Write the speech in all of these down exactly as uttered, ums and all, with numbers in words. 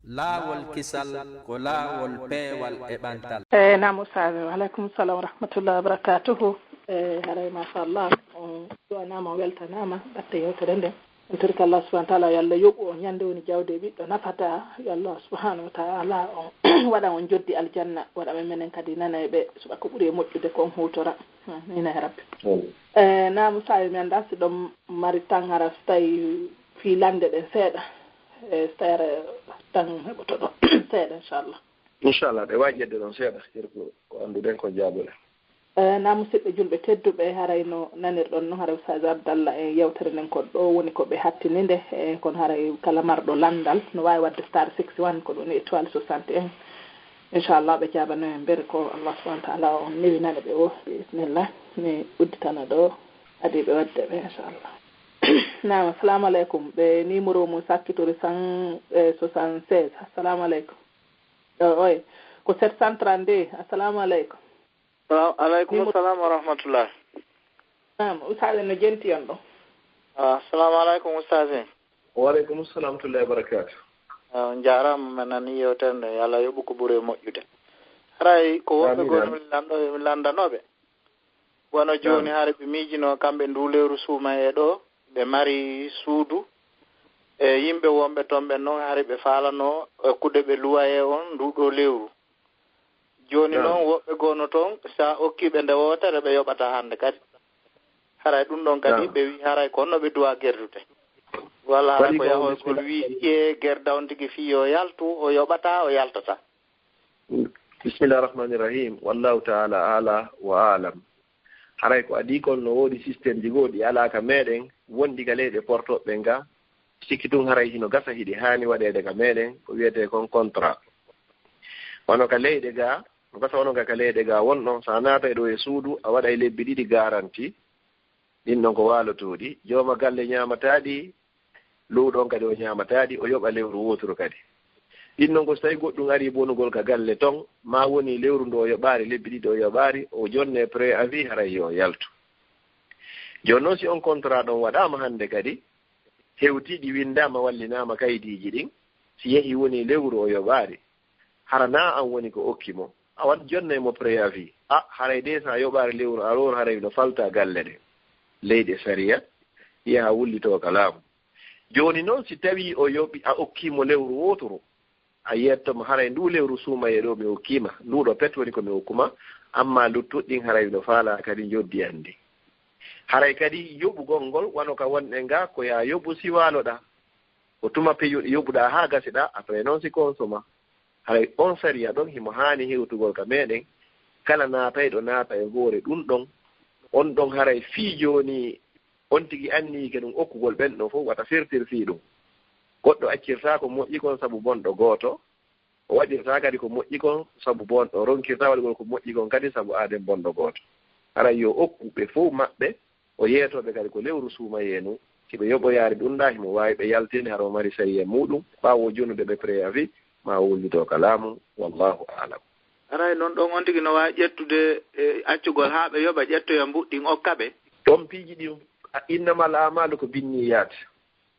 Laawol kisal ko laawol peewal e ɓantal. E naam ustaaz, wa aleykum salam wa rahmatullahi wa barakatuhu. E haray machallah, on duwanaama, on weltanaama, ɓatte yewtere nden. En torike Allah subhanahu wa taala, yo Allah yoɓu on ñande woni jawdi e ɓiɗɗo nafata. Yo Allah subhanahu wa taala on waɗa on joddi aljanna, waɗa men menen kadi nanayɓe suɓa ko ɓuri e moƴƴude ko on huutora. Amin ya rabbi. E naam ustaaz, mi anndaa si ɗon mari tan hara so tawi fii lande ɗen seeɗa. E so tawi hara tan heɓotoɗo seeɗa, inchallah. Inchallah, ɗe waawi ƴetde ɗon seeɗa, hirko ko annduɗen ko jaabuɗen. E naam musidɓe julɓe tedduɓe, haray no nanirɗon no, haray ustaaz Abdallah e yewtere nden ko ɗo woni ko ɓe hattininde, e kono haray kala marɗo landal no waawi waɗde star six one, ko ɗum woni étoile soixante et un. Inchallah, ɓe jaabano en mbere ko Allah subhanahu wa taala on newinani ɓe o, bi ismillah. Mi udditana ɗo adiiɓe waɗde ɓe, inchallah. Naam, assalamu aleykum. Ɓe numéro mum sakkitori cent soixante-seize. Assalamu aleykum. O, oy, ko sept cent trente-deux. Assalamu aleykum. Salam aleykum. Numéro salam wa rahmatullah. Naam, ustaaz no jenti on ɗo? Ah, assalamu aleykum ustaaz. Wa aleykum salam wa rahmatullahi wa barakatuh. Ah, on jaaraama, men nani yewtere nde, yo Allah yoɓu ko ɓuri e moƴƴude. Haray ko woɓɓe Amin, goo amin. mi lanɗo-, mi landanooɓe. Wano jooni Naam. haray ɓe miijino kamɓe ndu lewru suumayee ɗo, ɓe mari suudu. E yimɓe wonɓe toon ɓen noon haray ɓe faalano e kuɗe ɓe luwayee on ndu ɗo lewru. Jooni Naam. noon woɓɓe goo no toon, so a okkii ɓe nde wootere ɓe yoɓata hannde kadi. Haray ɗum ɗon kadi Naam. ɓe wii haray ko honno ɓe duwa gerdude. Walla haray Waɗi ko ko yahoygol bismillah. wii ƴee gerda on tigi fii yo yaltu, o yoɓata, o yaltata. Bismillah rahmani rahim. Wallahu ta'ala ala wa alam. Haray ko adii kon no woodi système ji goo ɗi alaa ka meɗen, wonɗi ka leyɗe portoɓe ɓen ga. Sikki tun haray hino gasa hiɗi haani waɗeede ka meɗen, ko wiyetee kon contrat. Wano ka leyɗe ga, ko gasa wano ka, ka leyɗe ga wonno, so a naatay ɗo e suudu, a waɗay lebbi ɗiɗi garanti. Ɗin ɗon ko waalotooɗi. Jooma galle ñaamataa ɗi, luuɗo on kadi o ñaamataa ɗi, o yoɓa lewru wooturu kadi. Ɗin ɗon ko so tawi goɗɗum arii bonugol ka galle ton, maa wonii lewru ndu o yoɓaali, lebbi ɗiɗi o yoɓaali, o jonnee préavis haray yo o yaltu. Jooni non si on contrat ɗon waɗaama hannde kadi, hewtii ɗi winndaama, wallinaama kaydiiji ɗin, si yehii wonii lewru o yoɓaali, hara naa an woni ko okki mo, a waɗ jonnay mo préavis. A, haray de so a yoɓaali lewru aroru haray no falta galle ɗen. Leyɗe sariya, yaha wullitoo ka laamu. Jooni non si tawii o yoɓi, a okkii mo lewru wooturu, a yetto mo haray nduu lewru suumayee ɗoo mi okkii ma, nduu ɗoo pet woni ko mi okku ma, ammaa luttuɗi ɗin haray miɗo faalaa kadi njoddi an ndin. Haray kadi yoɓugol ngol wano ka wonɗen ga ko yaa yoɓu si waaloɗaa. Ko tuma pe yo-, yoɓuɗaa haa gasiɗaa, après non si konsoma. Haray on sariya ɗon himo haani hewtugol ka meɗen. Kala naatayɗo naata e hoore ɗun ɗon, on ɗon haray fii jooni on tigi anniyi ke ɗun okkugol ɓen ɗon fow, wata firtir fii ɗun. Goɗɗo accirtaa ko moƴƴi kon sabu bonɗo gooto, o waɗirtaa kadi ko moƴƴi kon sabu bonɗo, o ronkirtaa waɗugol ko moƴƴi kon kadi sabu aaden bonɗo gooto. Haray yo okku ɓe fow maɓɓe, o yeetoo ɓe kadi ko lewru suumayee ndun. Si ɓe yoɓoyaali ɗun ɗaa, himo waawi ɓe yaltinde hara o mari sariya muuɗun, ɓaawo o jonnude ɓe préavis, maa o wullitoo ka laamu, wallahu aalam. Haray non ɗon on tigi no waawi ƴettude, e, accugol haa ɓe yoɓa, ƴettoya mbuɗɗin okka ɓe? Ɗon piiji ɗin, a, innamal a'maalu ko binniyaat.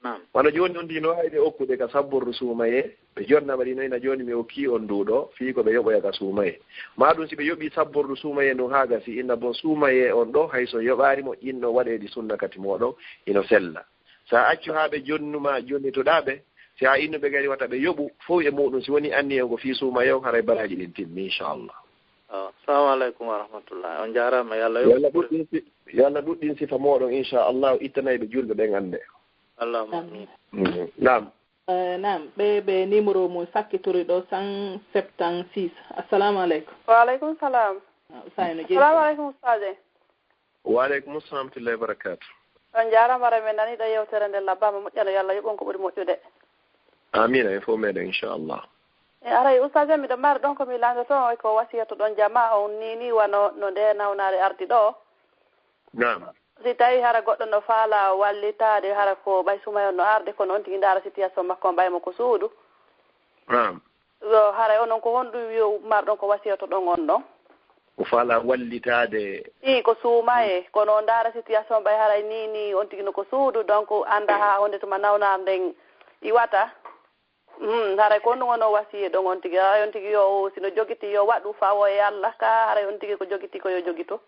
Naam. Wano jooni on tigi no waawi ɓe okkude ka sabbordu suumayee, ɓe jonna ɓe waɗi no ina jooni mi okkii on nduu ɗoo, fii ko ɓe yoɓoya ka suumayee. Maa ɗun si ɓe yoɓii sabbordu suumayee ndun haa gasi, inna bon suumayee on ɗoo, hay so yoɓaali mo, inno waɗee ɗi sunna kati mooɗon, hino sella. So a accu haa ɓe jonnu maa, jonnitoɗaa ɓe, si a innu ɓe kadi wata ɓe yoɓu, fow e muuɗun si wonii anniya on ko fii suumayee on, haray baraaji ɗin timmi, inchallah. Ah, assalamu aleykum wa rahmatullah. On jaaraama, yo Allah Yo Allah yoɓ- ɗuɗɗin si-, yo Allah ɗuɗɗin sifa mooɗon, inchallah, ittanay ɓe julɓe ɓen annde. Allahumma amin. Mhm. Naam. Eh, naam, ɓe, ɓe numéro mum sakkitori ɗo, cent septante-six. Assalamu aleykum. Wa aleykum salam. Ah, Usayno Jeey. Assalamu aleykum, ustaaje. Wa aleykum salam wa rahmatullahi wa barakatuh. On jaaraama, haray men nanii ɗo yewtere nden labbaama moƴƴano, yo Allah yoɓ on ko ɓuri moƴƴude. Amiin, en fof meɗen, inchallah. E haray, ustaaje, miɗo mari ɗon ko mi lanndotoo, ko wasiyatoɗon jamaa on nii, nii wano no nde nawnaare ardi ɗo. Naam. Si tawii hara goɗɗo no faalaa wallitaade, hara ko ɓay suumayee on no arde, kono on tigi ndaara situation makko on ɓay mo ko suudu. Naam. Yo, haray onon ko honɗum wiyo marɗon ko wasiyotoɗon on ɗon? O faalaa wallitaade. Ii, ko suumayee, kono o ndaara situation ɓay haray nii, nii on tigi no ko suudu, donc annda haa honde tuma nawnaare nden iwata. Hmm, haray ko honɗum woni o wasiye ɗon on tigi? Haray on tigi yo, sino jogiti yo waɗu fawo e Allah ka, haray on tigi ko jogiti ko yo jogito.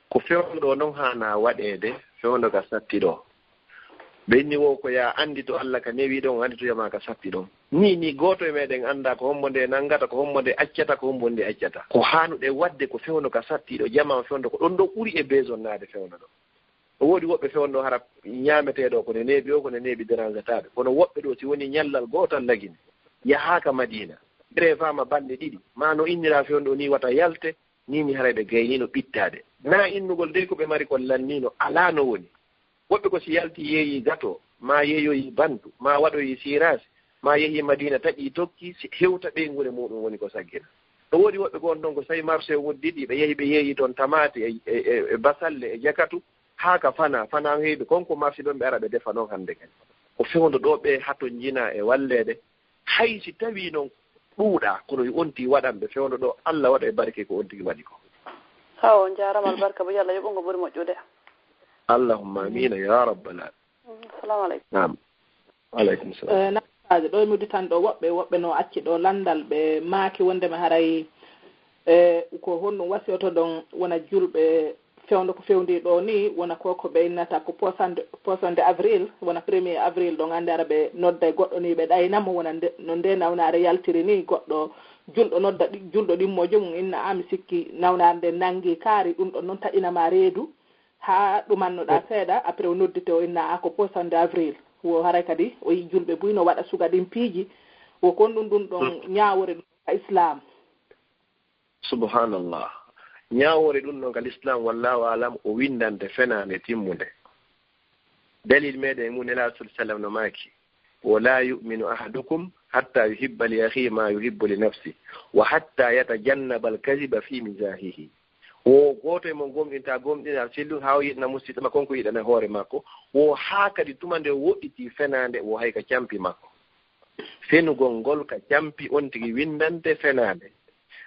Ko fewndo ɗo noon haana waɗeede, fewndo ka satti ɗo. Ɓe inni wo ko ya anndi to Allah ka newi ɗon, anndi to yama ka satti ɗon. Ni, ni gooto e meɗen annda ko hombo nde nanngata, ko hombo nde accata, ko hombo nde accata. Ko haanuɗe waɗde ko fewndo ka satti ɗo, jama fewndo ko ɗon ɗo ɓuri e besonnaade fewndo ɗo. O woodi woɓɓe fewndo hara ñaameteeɗo ko ne neeɓi o, ko ne neeɓi dérange-taaɓe. Kono woɓɓe ɗo si woni ñallal gootal lagine, yahaaka Madiina, ɓereefaama balɗe ɗiɗi, ma no innira fewndo ni wata yalte, ni ni haray ɓe gaynino ɓittaade. Na innugol dey ko ɓe mari kon lannino, alaa no woni. Woɓɓe ko si yalti yeeyi gato, ma yeeyoyi bantu, ma waɗoyi siiraasi, ma yehi Madiina taƴi tokki, si hewta ɓeynguure muɗum woni ko saggina. No woodi woɓɓe ko on ɗon ko so tawi marché o wodditi, ɓe yehi ɓe yeeyi toon tamaate e, e, e, e basalle e jakatu, haa ka fana, fana heewi kon ko marché ɗon ɓe ara ɓe defa noon hannde kadi. Ko fewndo ɗo ɓe hato njina e walleede, hay si tawi noon ɗuuɗa, kono yo on tigi waɗan ɓe fewndo ɗo, Allah waɗa e barke ko on tigi waɗi ko. Haw, on jaarama albarka bo, yo Allah yoɓu ngo ɓuri moƴƴude. Allahumma amiina ya rabbal alamin. Mm, assalamu aleykum. Naam. Wa aleykum salam. Eh, na-, ɗo e mi udditan ɗo woɓɓe, woɓɓe no acci ɗo lanndal, ɓe maaki wonde mi haray, eh, ko honɗum wasiyoto ɗon wona julɓe fewndo ko fewndi ɗo ni, wona ko ko ɓe innata ko posande, posande avril, wona premier avril ɗon annde ara ɓe nodda e goɗɗo ni ɓe ɗayna mo wona nde, no nde nawnaare yaltiri ni, goɗɗo julɗo nodda ɗi-, julɗo ɗimmojo mum inna a mi sikki nawnaare nde nanngi kaari, ɗum ɗon noon taƴina ma reedu. Haa ɗumannoɗaa seeɗa, après o noddite, o inna a ko posande avril. Wo haray kadi, o yi'i julɓe buy no waɗa suga ɗin piiji. Wo kon ɗum ɗum ɗon ñaawore ɗum ka Islam. Subhanallah. Ñaawore ɗum ɗon ka Islam, wallahu alam, o windante fenaande timmunde. Dalil meɗen mu Nelaaɗo sallallahu alaihi wasallam no maaki, "Wa la yu'minu ahadukum hatta yuhibba li akhihi ma yuhibbu li nafsi, wa hatta yatajannaba al-kadhiba fi mizahihi." Wo gooto e mon gomɗinta gomɗinal sellu haa o yiɗana musiɗɗo makko on ko yiɗana hoore makko. Wo haa kadi tuma nde o woɗɗiti fenaande, wo hay ka campi makko. Fenugol ngol ka campi on tigi windante fenaande.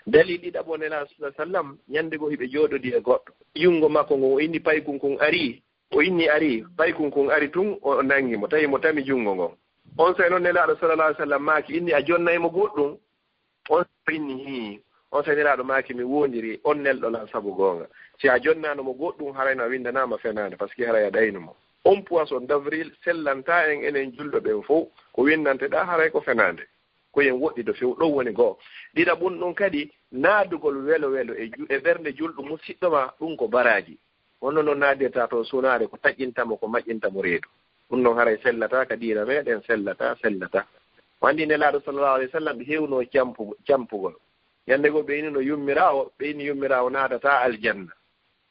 Dalil ɗiɗaɓo Nelaaɗo sallallahu alaihi wasallam, ñande goo hiɓe jooɗodi e goɗɗo. Junngo makko ngon o inni paykun kun arii. O inni ari, paykun kun ari tun, o nangi mo, tawi mo tami junngo ngon. On sey noon Nelaaɗo sallallahu alaihi wasallam maaki, inni a jonnay mo goɗɗum? On inni hii. On sey Nelaaɗo maaki, mi woondiri on nelɗo lan sabu goonga. Si a jonnaano mo goɗɗum, haray no a windanaama fenaande, parce que haray a ɗaynu mo. On poisson d'avril sellantaa en enen julɓe ɓen fow, ko windanteɗaa haray ko fenaande. Ko yen woɗɗido few, ɗon woni goo. Ɗiɗaɓun ɗum kadi, naadugol welo welo e ju-, e ɓernde julɗo musiɗɗo ma, ɗum ko baraaji. Honno no naadirta to sunaare ko taƴinta mo, ko maƴinta mo reedu. Ɗum noon haray sellata ka diina meɗen, sellata, sellata. O anndi Nelaaɗo sallallahu alaihi wasallam ɓe heewno campu-, campugol. Ñande goo ɓe ini no yummiraawo, ɓe ini yummiraawo naadata aljanna.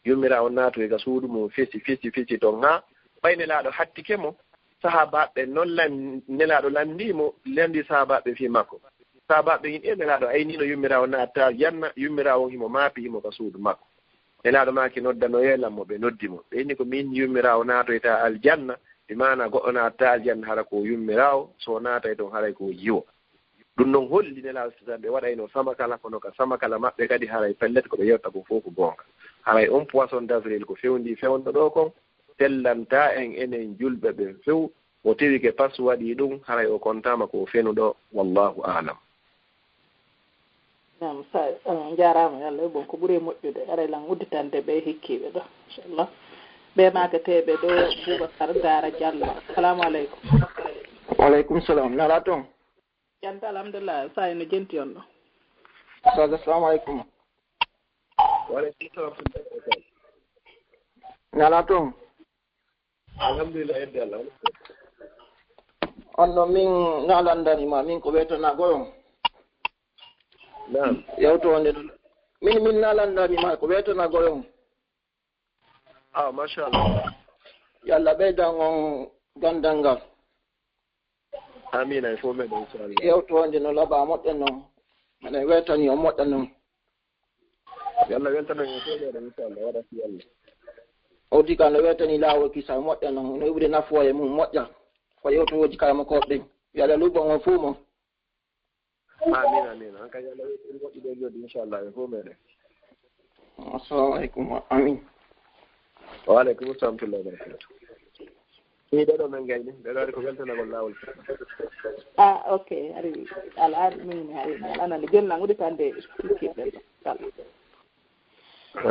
Yummiraawo naatoy ka suudu mum, fesi, fesi, fesi ton haa ɓay Nelaaɗo hattike mo. Sahaabaaɓe noon lan-, Nelaaɗo lanndii mo, lanndii sahaabaaɓe fii makko. Sahaabaaɓe in, e Nelaaɗo aynii no yummiraawo naata aljanna, yummiraawo on himo maapi, himo ka suudu makko. Nelaaɗo maaki noddanoyee lan mo, ɓe noddi mo. Ɓe inni ko min yummiraawo naatoyta aljanna, bi maana goɗɗo naatata aljanna hara ko yummiraawo, so naatay ton haray ko jiwo. Ɗum noon holli Nelaaɗo sallallahu alaihi wasallam ɓe waɗayno samakala, kono ka samakala maɓɓe kadi haray pellet ko ɓe yewta ko fof ko goonga. Haray on poisson d'avril ko fewndi fewndo ɗo kon, sellanta en enen julɓe ɓen few. Mo tewike pas waɗi ɗum, haray o kontaama ko fenuɗo. Wallahu a'lam. Naam, sa, eh, njaaraama, yo Allah yoɓ on ko ɓuri moƴƴude. Haray lan udditande ɓe hikkiiɓe ɗo, inchallah. Ɓe maaketeeɓe ɗo, Boubacar Gara Diallo. Assalamu aleykum. Wa aleykum salam. Nala toon? Janta, alhamdulillah, sa ino jenti on ɗo. Ustaz, assalamu aleykum. Wa aleykum salam. Nala toon? Alhamdulillah, yedde Allah. On ɗo min nalandani ma, min ko wetana goyon. Naam. Yewtoonde ɗo. Min, min nalandani ma ko wetana goyon. Ah, machallah. Yo Allah ɓeydan on ganndal ngal. Amiin, en fof meɗen, inchallah. Yewtoonde no laɓa moƴƴa noon. Minen weltani on moƴƴa noon. Yo Allah weltano en fof meɗen, inchallah. Waɗa si Allah. O diga no weltani laawol kisa moƴƴa noon. No iwde nafoore mum moƴƴa. Ko yewtooji kala mo ko ɓen. Yo Allah luɓo on fof mo. Amiin, amiin. An kay, yo Allah weltin moƴƴi ɗo jooɗi, inchallah, en fof meɗen. Assalamu aleykum. Amiin. Wa aleykum salam wa rahmatullahi wa barakatuh. Ɗeɗo men gayni, ɗeɗo ari ko weltanagol laawol. Ah, ok, ari al'aada min hari mi al'aana le jonna ngudi tande kiɗɗe ɗo.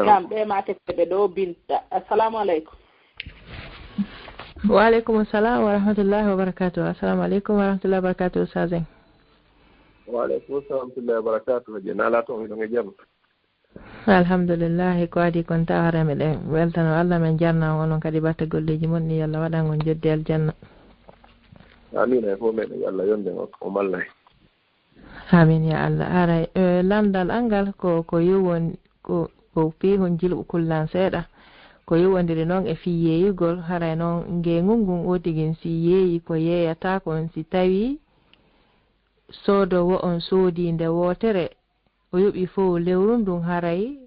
Naam, ɓe ma keɓe ɗo Binta. Assalamu aleykum. Wa aleykum assalam wa rahmatullahi wa barakatuh. Assalamu aleykum wa rahmatullahi wa barakatuh, Sazen. Wa aleykum assalam wa rahmatullahi wa barakatuh. Je nala to mi ɗo jam. Alhamdulillahi, ko adi kon tawara meɗen weltano Allah, men jarna on, onon kadi batte golleji mon ni, yo Allah waɗan on joddi aljanna. Amin. Ay fof meɗen yo Allah yonde on o mallay. Amin ya Allah. Aray, eh, landal angal ko, ko yowon-, ko, ko fii hon jilɓu kullan seeɗa. Ko yowondiri noon e fii yeeyugol, haray noon ngeyngu ngun o tigin si yeeyi ko yeeyata kon si tawi soodowo on soodi nde wootere, o yoɓi fow lewru ndun, haray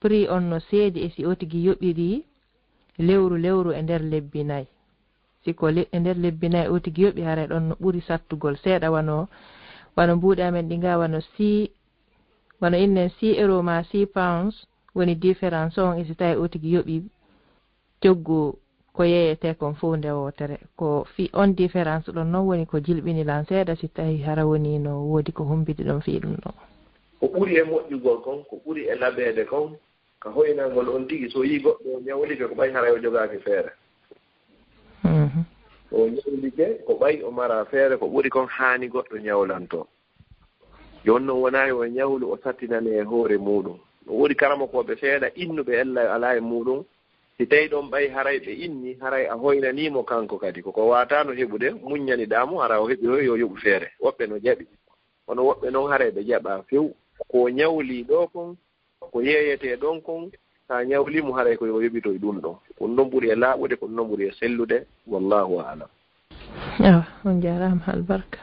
prix on no seedi e si o tigi yoɓiri lewru lewru e nder lebbi nay. Si ko le-, e nder lebbi nay o tigi yoɓi, haray ɗon no ɓuri sattugol seeɗa, wano, wano mbuuɗi amen ɗi nga, wano si, wano innen six euro ma six pounds woni différence on, e si tawi o tigi yoɓi coggu ko yeeyetee kon fow nde wootere. Ko fii on différence ɗon non woni ko jilɓini lan seeɗa, si tawi hara woni no woodi ko humbiti ɗon fii ɗum ɗon. Ko ɓuri e moƴƴugol kon, ko ɓuri e laɓeede kon, ka hoynangol on tigi, so yii goɗɗo o ñawlike ko ɓay haray o jogaaki feere. Mhm. O ñawlike ko ɓay o mara feere, ko ɓuri kon haani goɗɗo ñawlanto. Jooni non wonaa yo o ñawlu o sattinane e hoore muuɗum. No woodi karamokooɓe seeɗa innuɓe ella yo alaa e muuɗum. Si tawi ɗon ɓay haray ɓe inni, haray a hoynanii mo kanko kadi. Ko ko waataano heɓude, muññaniɗaa mo, hara o heɓi hoy yo yoɓu feere. Woɓɓe no jaɓi. Kono woɓɓe non haray ɓe jaɓaa few. Ko o ñawli ɗo kon, ko yeeyetee ɗon kon, sa ñawli mo haray ko yo yoɓitoy ɗum ɗon. Ko ɗum ɗon ɓuri e laaɓude, ko ɗum ɗon ɓuri e sellude. Wallahu a'lam. Awa, on jaaraama, albarka.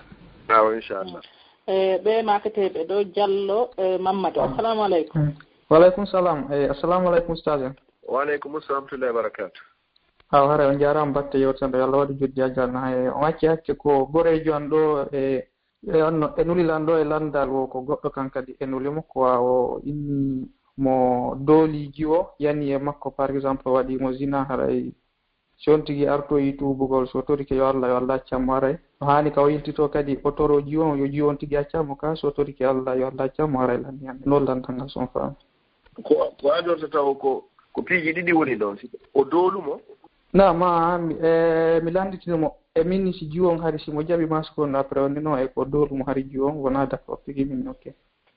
Awa, inchallah. E, ɓe maketeeɓe ɗo, Jallo, e, Mammado. Assalamu aleykum. Mm. Wa aleykum salam. E, assalamu aleykum, ustaz en. Wa aleykum salam, rahmatullahi wa barakatuh. Awa, haray on jaaraama batte yewtere nde, yo Allah waɗu joddi aljanna. E, on acci hakke ko goreejo an ɗo, e, e, on no, e nuli lan ɗo e landal o, ko goɗɗo kan kadi e nuli mo, ko wa o inni mo dooliji o, yani e makko, par exemple, o waɗi mo zina, haray si on tigi artoyi tuubugol, so torike yo Allah, yo Allah accan mo haray. No haani ka o yiltito kadi, o toro jiwon, yo jiwon tigi accan mo ka, so torike Allah, yo Allah accan mo haray lan hande. Non lantal ngal so on faami. Ko, ko adorta taw ko, ko piiji ɗiɗi woni ɗon. Si o doolu mo? Na, ma, mi, e, mi landitino mo. E min si jiwon hari si mo jaɓi masque on, après on no e ko doolu mo hari jiwon, wona d'accord tigi min, ok.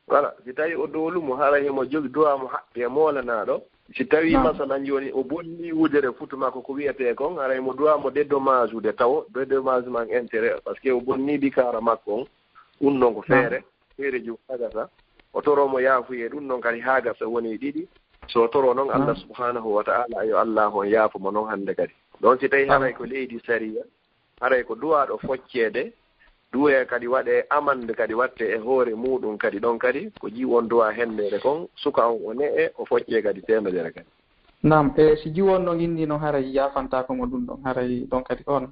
Voilà, si tawi o doolu mo, hara himo jogi duwa mo haɓɓi e moolanaaɗo. Si tawi, naam, masalan jooni o bonni wudere futu makko ko wiyetee kon, hara himo duwa mo dédommage ude tawo, dédommagement intérêt, parce que o bonni bikaara makko on, ɗum non ko, naam, feere, feere jum hagasa. O toro mo yaafuye, ɗum non kadi hagasa woni ɗiɗi. So toro non, naam, Allah subhanahu wa ta'ala, yo Allah on yaafo mo non hande kadi. Ɗon si tawi, naam, haray ko leydi sariya, haray ko duwaaɗo focceede, duwoya kadi waɗee amande kadi watte e hoore muuɗum kadi ɗon kadi, ko jiwon duwaa henneede kon, suka on o ne'e, o foccee kadi teemedere kadi. Naam, e si jiwon ɗon inni noon haray yaafantaako mo ɗum ɗon, haray ɗon kadi on.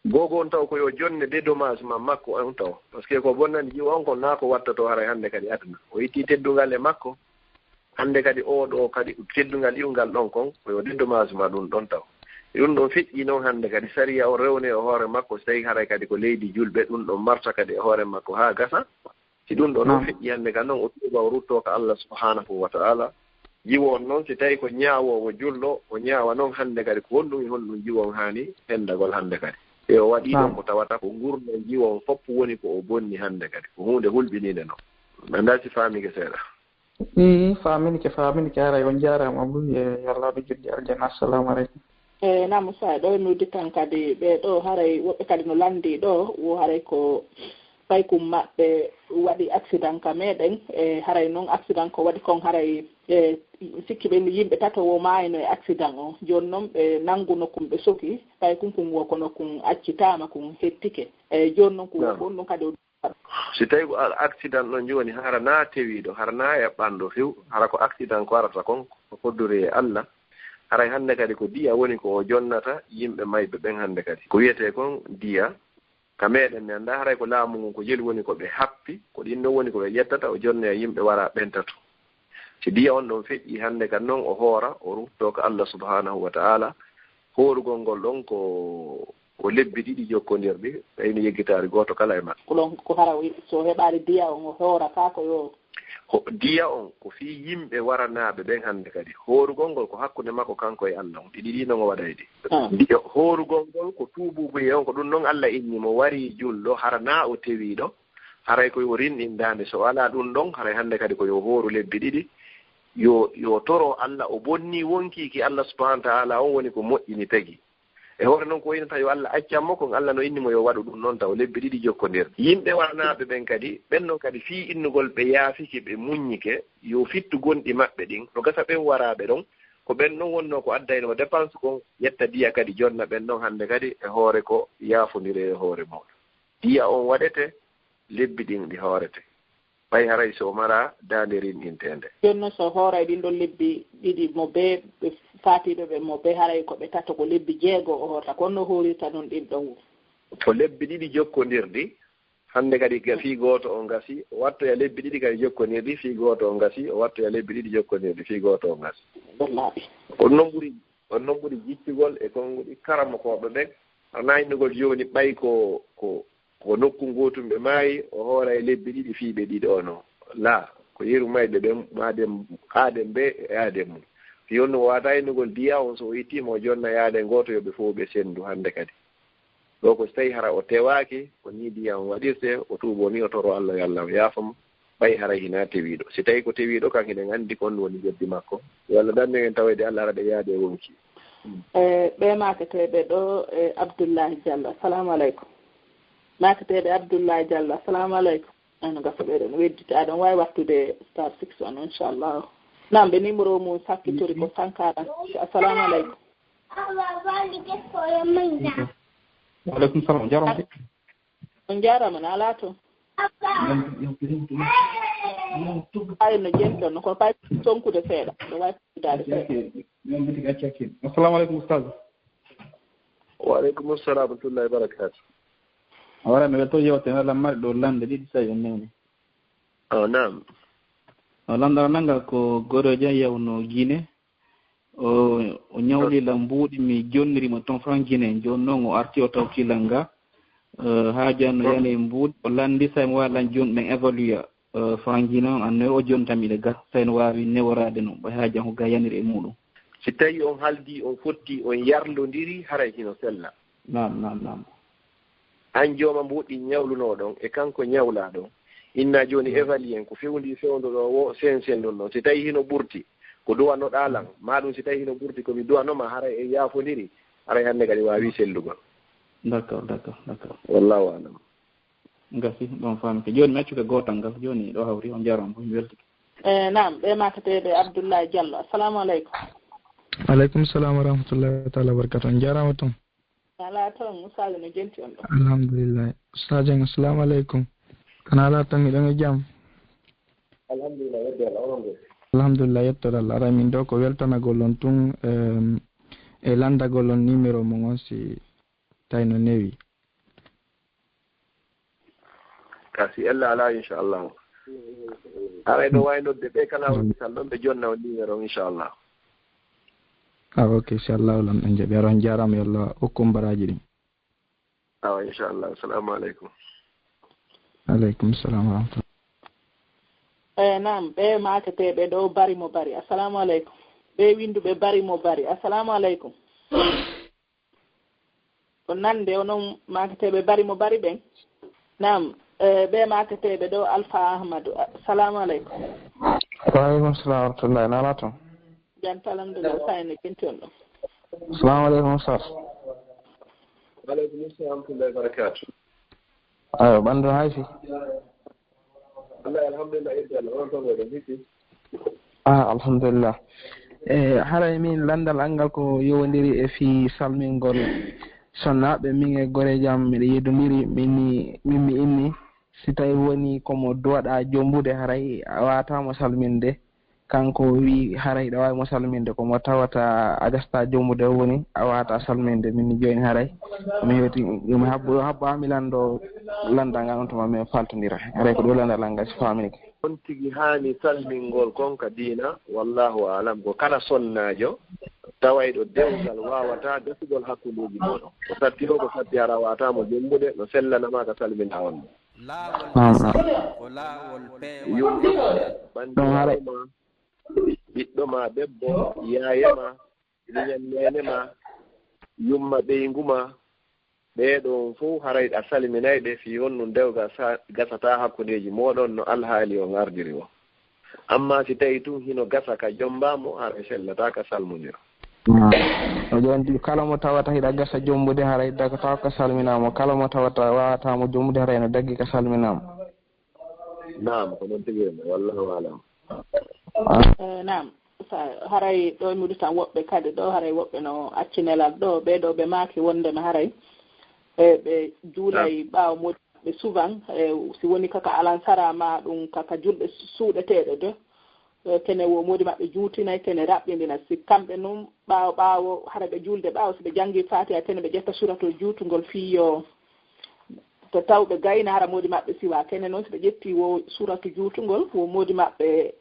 Googo on taw ko yo jonne dédommagement makko on taw, parce que ko bonnani jiwo on kon naa ko wattotoo haray hannde kadi aduna. O itti teddungal e makko, hannde kadi oo ɗoo kadi teddungal iwgal ɗon kon, ko yo dédommagement ɗum ɗon taw. Ɗum ɗon feƴƴi noon hannde kadi sariya o rewne e hoore makko, so tawi haray kadi ko leydi julɓe, ɗum ɗon marta kadi e hoore makko haa gasa. Si ɗum ɗon noon, naam, feƴƴi hannde kadi noon, o tuuba, o ruttoo ka Allah subhanahu wa ta'ala. Jiwo on noon, si tawi ko ñaawoowo julɗo, o ñaawa noon hannde kadi ko honɗum e honɗum jiwo on haani hendagol hannde kadi. E o waɗi ɗon, naam, ko tawata ko ngurndan jiwo on fof woni ko o bonni hannde kadi. Ko huunde hulɓiniinde noon. Mi anndaa si faamike seeɗa. Ii, faaminike, faaminike, haray on jaaraama buy, e yo Allah waɗu joddi aljanna. Assalamu aleykum. E, naam, Moussa, ɗo e noddi tan kadi, ɓe ɗo haray woɓɓe kadi no lanndi ɗo, wo haray ko paykun maɓɓe waɗi accident ka meɗen, e haray noon accident ko waɗi kon haray, e, sikki ɓe yimɓe tato wo maayno e accident o. Jooni noon ɓe nannguno kun ɓe soki, paykun kun wo kono kun accitaama, kun hettike. E, jooni noon ko, naam, won ɗum kadi o Si tawi ko al-, accident ɗon jooni, hara naa tewiiɗo, hara naa eɓɓanɗo few, hara ko accident ko arata kon, ko foddori e Allah. Haray hannde kadi ko diya woni ko o jonnata yimɓe mayɓe ɓen hannde kadi. Ko wiyetee kon diya, ka meɗen mi anndaa haray ko laamu ngun ko jeli woni ko ɓe happi, ko ɗin ɗon woni ko ɓe ƴettata, o jonnoya yimɓe wara ɓen tato. Si diya on ɗon feƴƴi hannde kadi non o hoora, o ruttoo ka Allah subhanahu wa ta'ala, Hoorugol ngol ɗon ko, ko lebbi ɗiɗi jokkondirɗi, ɓeyni yeggitaari gooto kala e maɓɓe. Ko ɗon ko hara o, so heɓaali diya on, o hoorata ko yo. Ho-, diya on ko fii yimɓe waranaaɓe ɓen hannde kadi. Hoorugol ngol ko hakkunde makko kanko e Allah on. Ɗiɗi ɗi non o waɗay ɗi. Ah. Diya, hoorugol ngol ko tuubuubuye on, ko ɗum non Allah inni mo, warii julɗo, hara naa o tewiiɗo, haray ko yo rinɗin daande. So alaa ɗum ɗon, haray hannde kadi ko yo hooru lebbi ɗiɗi, yo, yo toro Allah, o bonnii wonkii ki Allah subhanahu wa ta'ala on woni ko moƴƴini tagi. E hoore non ko waynata yo Allah accan mo kon, Allah no inni mo yo waɗu ɗum non taw lebbi ɗiɗi jokkondirɗi. Yimɓe waranaaɓe ɓen kadi, ɓen non kadi fii innugol ɓe yaafike, ɓe muññike, yo fittu gonɗi maɓɓe ɗin, no gasa ɓen waraaɓe ɗon, ko ɓen non wonnoo ko addaynoo dépense kon, ƴetta diya kadi jonna ɓen non hannde kadi e hoore ko yaafondire e hoore mawɗo. Diya on waɗete, lebbi ɗin ɗi hoorete. Ɓay haray so o maraa daande rinɗinteende. Jooni non so hooray ɗin ɗon lebbi ɗiɗi mo bee ɓe faatiiɓe ɓe mo bee haray ko ɓe tato ko lebbi jeego o hoorta. Kono no hoorirta non ɗin ɗon? Ko lebbi ɗiɗi jokkondirɗi. Hannde kadi ga-, fii gooto on gasi, o wattoya lebbi ɗiɗi kadi jokkondirɗi, fii gooto on gasi, o wattoya lebbi ɗiɗi jokkondirɗi, fii gooto on gasi. Wallaahi. On non ɓuri, on non ɓuri jiccugol e konguɗi karamokooɓe ɓen. Hara naa innugol jooni ɓay ko, ko, ko nokku ngootum ɓe maayi, o hoora e lebbi ɗiɗi fii ɓe ɗiɗo ono. Laa, ko yeru mayɓe ɓen, aaden, aaden ɓe e aaden mum. Fii on no o waata innugol diya on, so o ittii mo o jonna e aaden gooto yo ɓe fow ɓe senndu hannde kadi. Ɗoo ko si tawii hara o tewaaki, ko nii diya on waɗirtee, o tuuboo nii o toroo Allah yo Allah o yaafo mo, ɓay haray hinaa tewiiɗo. Si tawii ko tewiiɗo, kan hiɗen anndi kon woni jeddi makko. Yo Allah dandu en tawayde Allah hara ɗe yaade e wonkii. E ɓee maaketeeɓe ɗoo, e Abdullahi Diallo. Assalamu aleykum. Maaketeeɓe Abdullahi Diallo, assalamu aleykum. Ano gasa ɓe ɗon weddita, aɗon waawi wattude star six on, inchallah. Naam, ɓe numéro mum sakkitori ko cent quarante. Assalamu aleykum. Wa aleykum salam, jarama. On jaaraama, no alaa toon? Ay, no jenti on, no ko fay tonkude seeɗa, no waawi tonkudaade seeɗa. Assalamu aleykum, Ustaz. Wa aleykum salam wa rahmatullahi wa barakatuh. A waɗa, mi welto yewte, mi waɗa mari ɗo lande ɗiɗi, tawi on newni. Oh, naam. O lannda nanga ko goroojo yawno Gine. O, o ñawlila mbuuɗi, mi jonniri mo toon franc Gine. Jooni noon o arti o tawti langa. Eh, haaja no yani e mbuuɗi, o lanndi, tawi mo waawi lan jooni ɗen évaluer, eh, franc Gine on, annoy o joni tan miɗe gas, tawi no waawi neworaade no, ɓay haaja ko ga yaniri e muuɗum. Si tawi on haldi, on fotti, on yarlondiri, haray hino sella. Naam, naam, naam. An jooma mbuuɗi ñawlunoo ɗon, e kanko ñawlaa ɗon. Inna jooni évaluer en ko fewndi fewndo ɗo wo sen sen ɗon ɗon. Si tawi hino ɓurti, ko duwanoɗaa lan, maa ɗum si tawi hino ɓurti ko mi duwanoma, haray en yaafondiri, haray hannde kadi waawi sellugol. D'accord, d'accord, d'accord. Wallahu alam. Gasi, ɗon faamike. Jooni mi accuke gootal ngal. Jooni ɗo hawri, on jaaraama, mi weltike. Eh, naam, ɓe maaketeeɓe Abdoulaye Diallo. Assalamu aleykum. Aleykum salam wa rahmatullahi taala wa barakatuh. On jaaraama toon. Alaa toon, Ustaajo no jenti on ɗo? Alhamdulillah. Ustaajo am, assalamu aleykum. Kono alaa toon, hiɗon e jam? Alhamdulillah, yedde Allah, onon ɗo? Alhamdulillah, yettoɗo Allah. Aray min ɗo ko weltanagol on tun, em, e lanndagol on numéro mon on si tawi no newi. Ka si ella alaa, inchallah. Aray ɗo waawi nodde ɓe kala on misal ɗon ɓe jonna on numéro on, inchallah. Ah, ok, inchallah, lan en jaɓi. Aray on jaaraama, yo Allah hokku on baraaji ɗin. Awa, inchallah. Assalamu aleykum. Aleykum salam wa rahmatullah. Eh, naam, ɓe maaketeeɓe ɗo bari mo bari. Assalamu aleykum. Ɓe winnduɓe bari mo bari. Assalamu aleykum. Ko nande onon maaketeeɓe bari mo bari ɓen? Naam, eh, ɓe maaketeeɓe ɗo Alfa Ahmadu. Assalamu aleykum. Wa aleykum salam wa rahmatullah. Nana toon? Jam tan, alhamdulillah, Ustaz, no jenti on ɗo? Assalamu aleykum, Ustaz. Wa aleykum salam wa rahmatullahi wa barakatuh. Ayo, ɓandu haysi? Wallahi, alhamdulillah, yedde Allah, onon toon, oɗon hikki? Ah, alhamdulillah. E, haray min lanndal an ngal ko yowondiri e fii salmingol sonnaaɓe. Min e goreejo am, miɗo yeddondiri, min ni, min mi inni, si tawi woni ko mo duwaɗaa jombude, haray a waata mo salminde. Kanko o wi'i haray ɗa waawi mo salminde, ko mo tawata a gasta jombude o woni a waata salminde. Min ni jooni haray mi hewti, mi habbo, habbo ami lanndo, lannda ngal on tuma min faltondira. Haray ko ɗo lannda lannga si faaminike. On tigi haani salmingol kon ka diina, wallahu aalam, ko kala sonnaajo tawayɗo dewgal waawataa gasugol hakkundeeji mooɗon. Ko satti o, ko satti hara waawataa mo jombude, no sellanama ka salminaa on mo. Laawol Naam, gasa naam. Ko laawol peewol. Yumma, Ɗum haray. Banndiraawo ma, ɓiɗɗo ma debbo, yaaye ma, miñan neene ma, yumma ɓeyngu ma, ɓee ɗoon fof haray a salminay ɓe fii honɗum dewgal sa-, gasataa hakkundeeji mooɗon no alhaali on ardiri o. Amma si tawii tun hino gasa ka jombaa mo, haray sellataa ka salmondiro. Naam. O ƴeewanti kala mo tawata hiɗa gasa jombude, haray dagataako ka salminaa mo. Kala mo tawata waawataa mo jombude, haray no daggi ka salminaa mo. Naam, ko noon tigi woni. Wallahu alam. Ah. Eh, naam. Sa-, haray ɗo e Mauritanie woɓɓe kadi ɗo, haray woɓɓe no acci nelal ɗo, ɓee ɗo ɓe maaki wondema haray, eh, ɓe juulay Naam. Ɓaawo moodi maɓɓe souvent, eh, si woni kaka alansara ma ɗum kaka julɗe suuɗeteeɗe de, eh, kene wo moodi maɓɓe juutinay, kene raɓɓindina. Si kamɓe nun ɓaawo, ɓaawo, hara ɓe juulde ɓaawo, si ɓe janngi Faatiha, kene ɓe ƴetta suuratul juutungol fii yo to taw ɓe gayna hara moodi maɓɓe siwa. Kene noon si ɓe ƴetti wo suuratu juutungol, wo moodi maɓɓe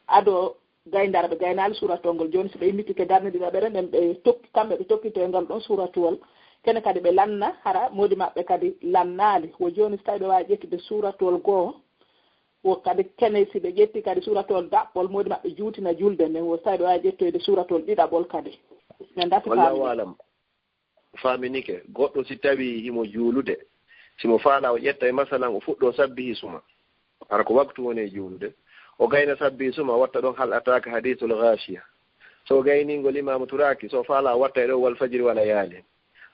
ado gayndara ɓe gaynaali suuratuwol ngol. Jooni si ɓe immitike darnde ɗiɗaɓere nden, ɓe tokki, kamɓe ɓe tokkito e ngal ɗon suuratuwol. Kene kadi ɓe lanna hara moodi maɓɓe kadi lannaali. Wo jooni si tawi ɓe waawi ƴettude suuratuwol goo, wo kadi kene si ɓe ƴetti kadi suuratuwol daɓɓol, moodi maɓɓe juutina julde nden. Wo si tawi ɓe waawi ƴettoyde suuratuwol ɗiɗaɓol kadi. Men dati Wallahu faamini. Alam. Faaminike, goɗɗo si tawii himo juulude, si mo faalaa o ƴetta e masalan o fuɗɗoo sabbihi suma, hara ko waktu woni e juulude, o gayna sabbihi suma, watta ɗon hal ataaka hadiisul gaashiya. So o gaynii ngol imaamu turaaki, so o faalaa o watta e ɗon wal fajri wala yaali.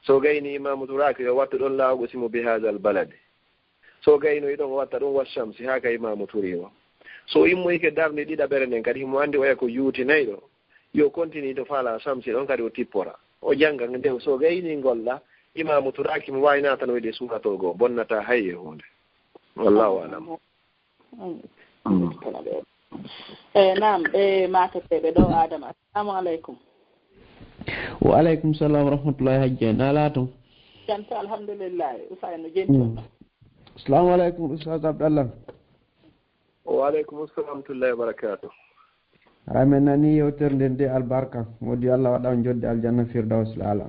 So o gaynii imaamu turaaki, yo wattu ɗon laa uqsimu bi haazal baladi. So o gaynoyi ɗon o watta ɗum wa shamsi haa ka imaamu turi o. So o immoyike darnde ɗiɗaɓere nden kadi himo anndi oya ko juutinayɗo, yo continue to faalaa shamsi ɗon kadi o tippora. O jannga nde so o gaynii ngol ɗa, imaamu turaaki mo waawi naatanoyde suuratul goo, bonnataa hay e huunde. Wallahu alam. Mm. E naam, ɓe maakateeɓe ɗo Adama. Assalamu aleykum. Wa aleykum salam wa rahmatullahi hajja. Naalaa toon? Jam to alhamdulillahi. Usay no jenti. Mm. Assalamu aleykum, Ustaz Abdallah. Wa aleykum salam wa rahmatullahi wa barakatuh. Haray men nanii yewtere nden de albarka. Moodi Allah waɗa on jodde aljanna Firdaws Laala.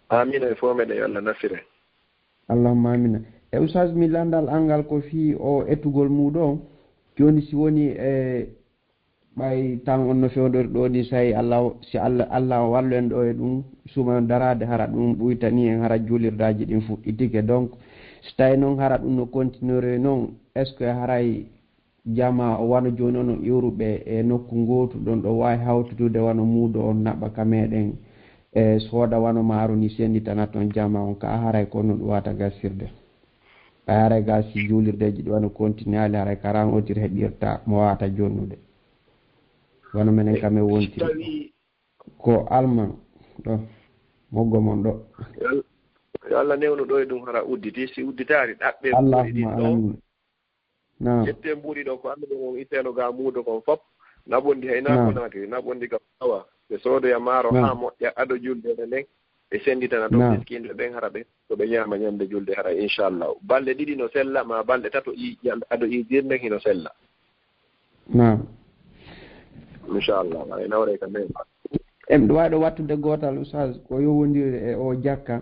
Amiin, e fof meɗen yo Allah nafire. Allahumma amina. E Ustaz, mi landal angal ko fii o ettugol muuɗo on. Jooni si woni e ɓay tan on no fewndori ɗo ni, say Allah, si Allah, Allah o wallu en ɗo e ɗum, suuman daraade hara ɗum ɓuytanii en hara juulirdaaji ɗin fuɗɗitike. Donc, si tawi noon hara ɗum no continuer noon, est-ce que haray jamaa o wano jooni on no iwruɓe e nokku ngootu ɗon ɗo waawi hawtitude wano muudo on naɓa ka meɗen e sooda wano maaru ni senditana toon jamaa on ka haray ko no ɗum wata gasirde. Ɓay haray ga si juulirdeeji ɗi wano continue ali haray ka ran otir heɓirta mo wata jonnude. Wano menen kam e wontiri. Ko Alman ɗo, moggo mon ɗo. Yo Al-, yo Allah newnu ɗo e ɗum hara udditi, si udditaari ɗaɓɓe. Allahumma amin. Naam. Ƴettee mbuuɗi ɗo ko annduɗon on itteeno ga muudo kon fop. Naɓondi hay naa ko naati, naɓondi ga awa. Ɓe soodoya maaro haa moƴƴa ado julde nden. Ɓe sennditana ɗon miskinɓe ɓen hara ɓe. Ko ɓe ñaama ñande julde hara inchallah. Balɗe ɗiɗi no sella, ma balɗe tato i-, ado iidirnde hino sella. Naam. Inchallah, ay nawre ka men. Em ɗo waawi ɗo wattude gootal, Oustaz, ko yowondiri e o jakka.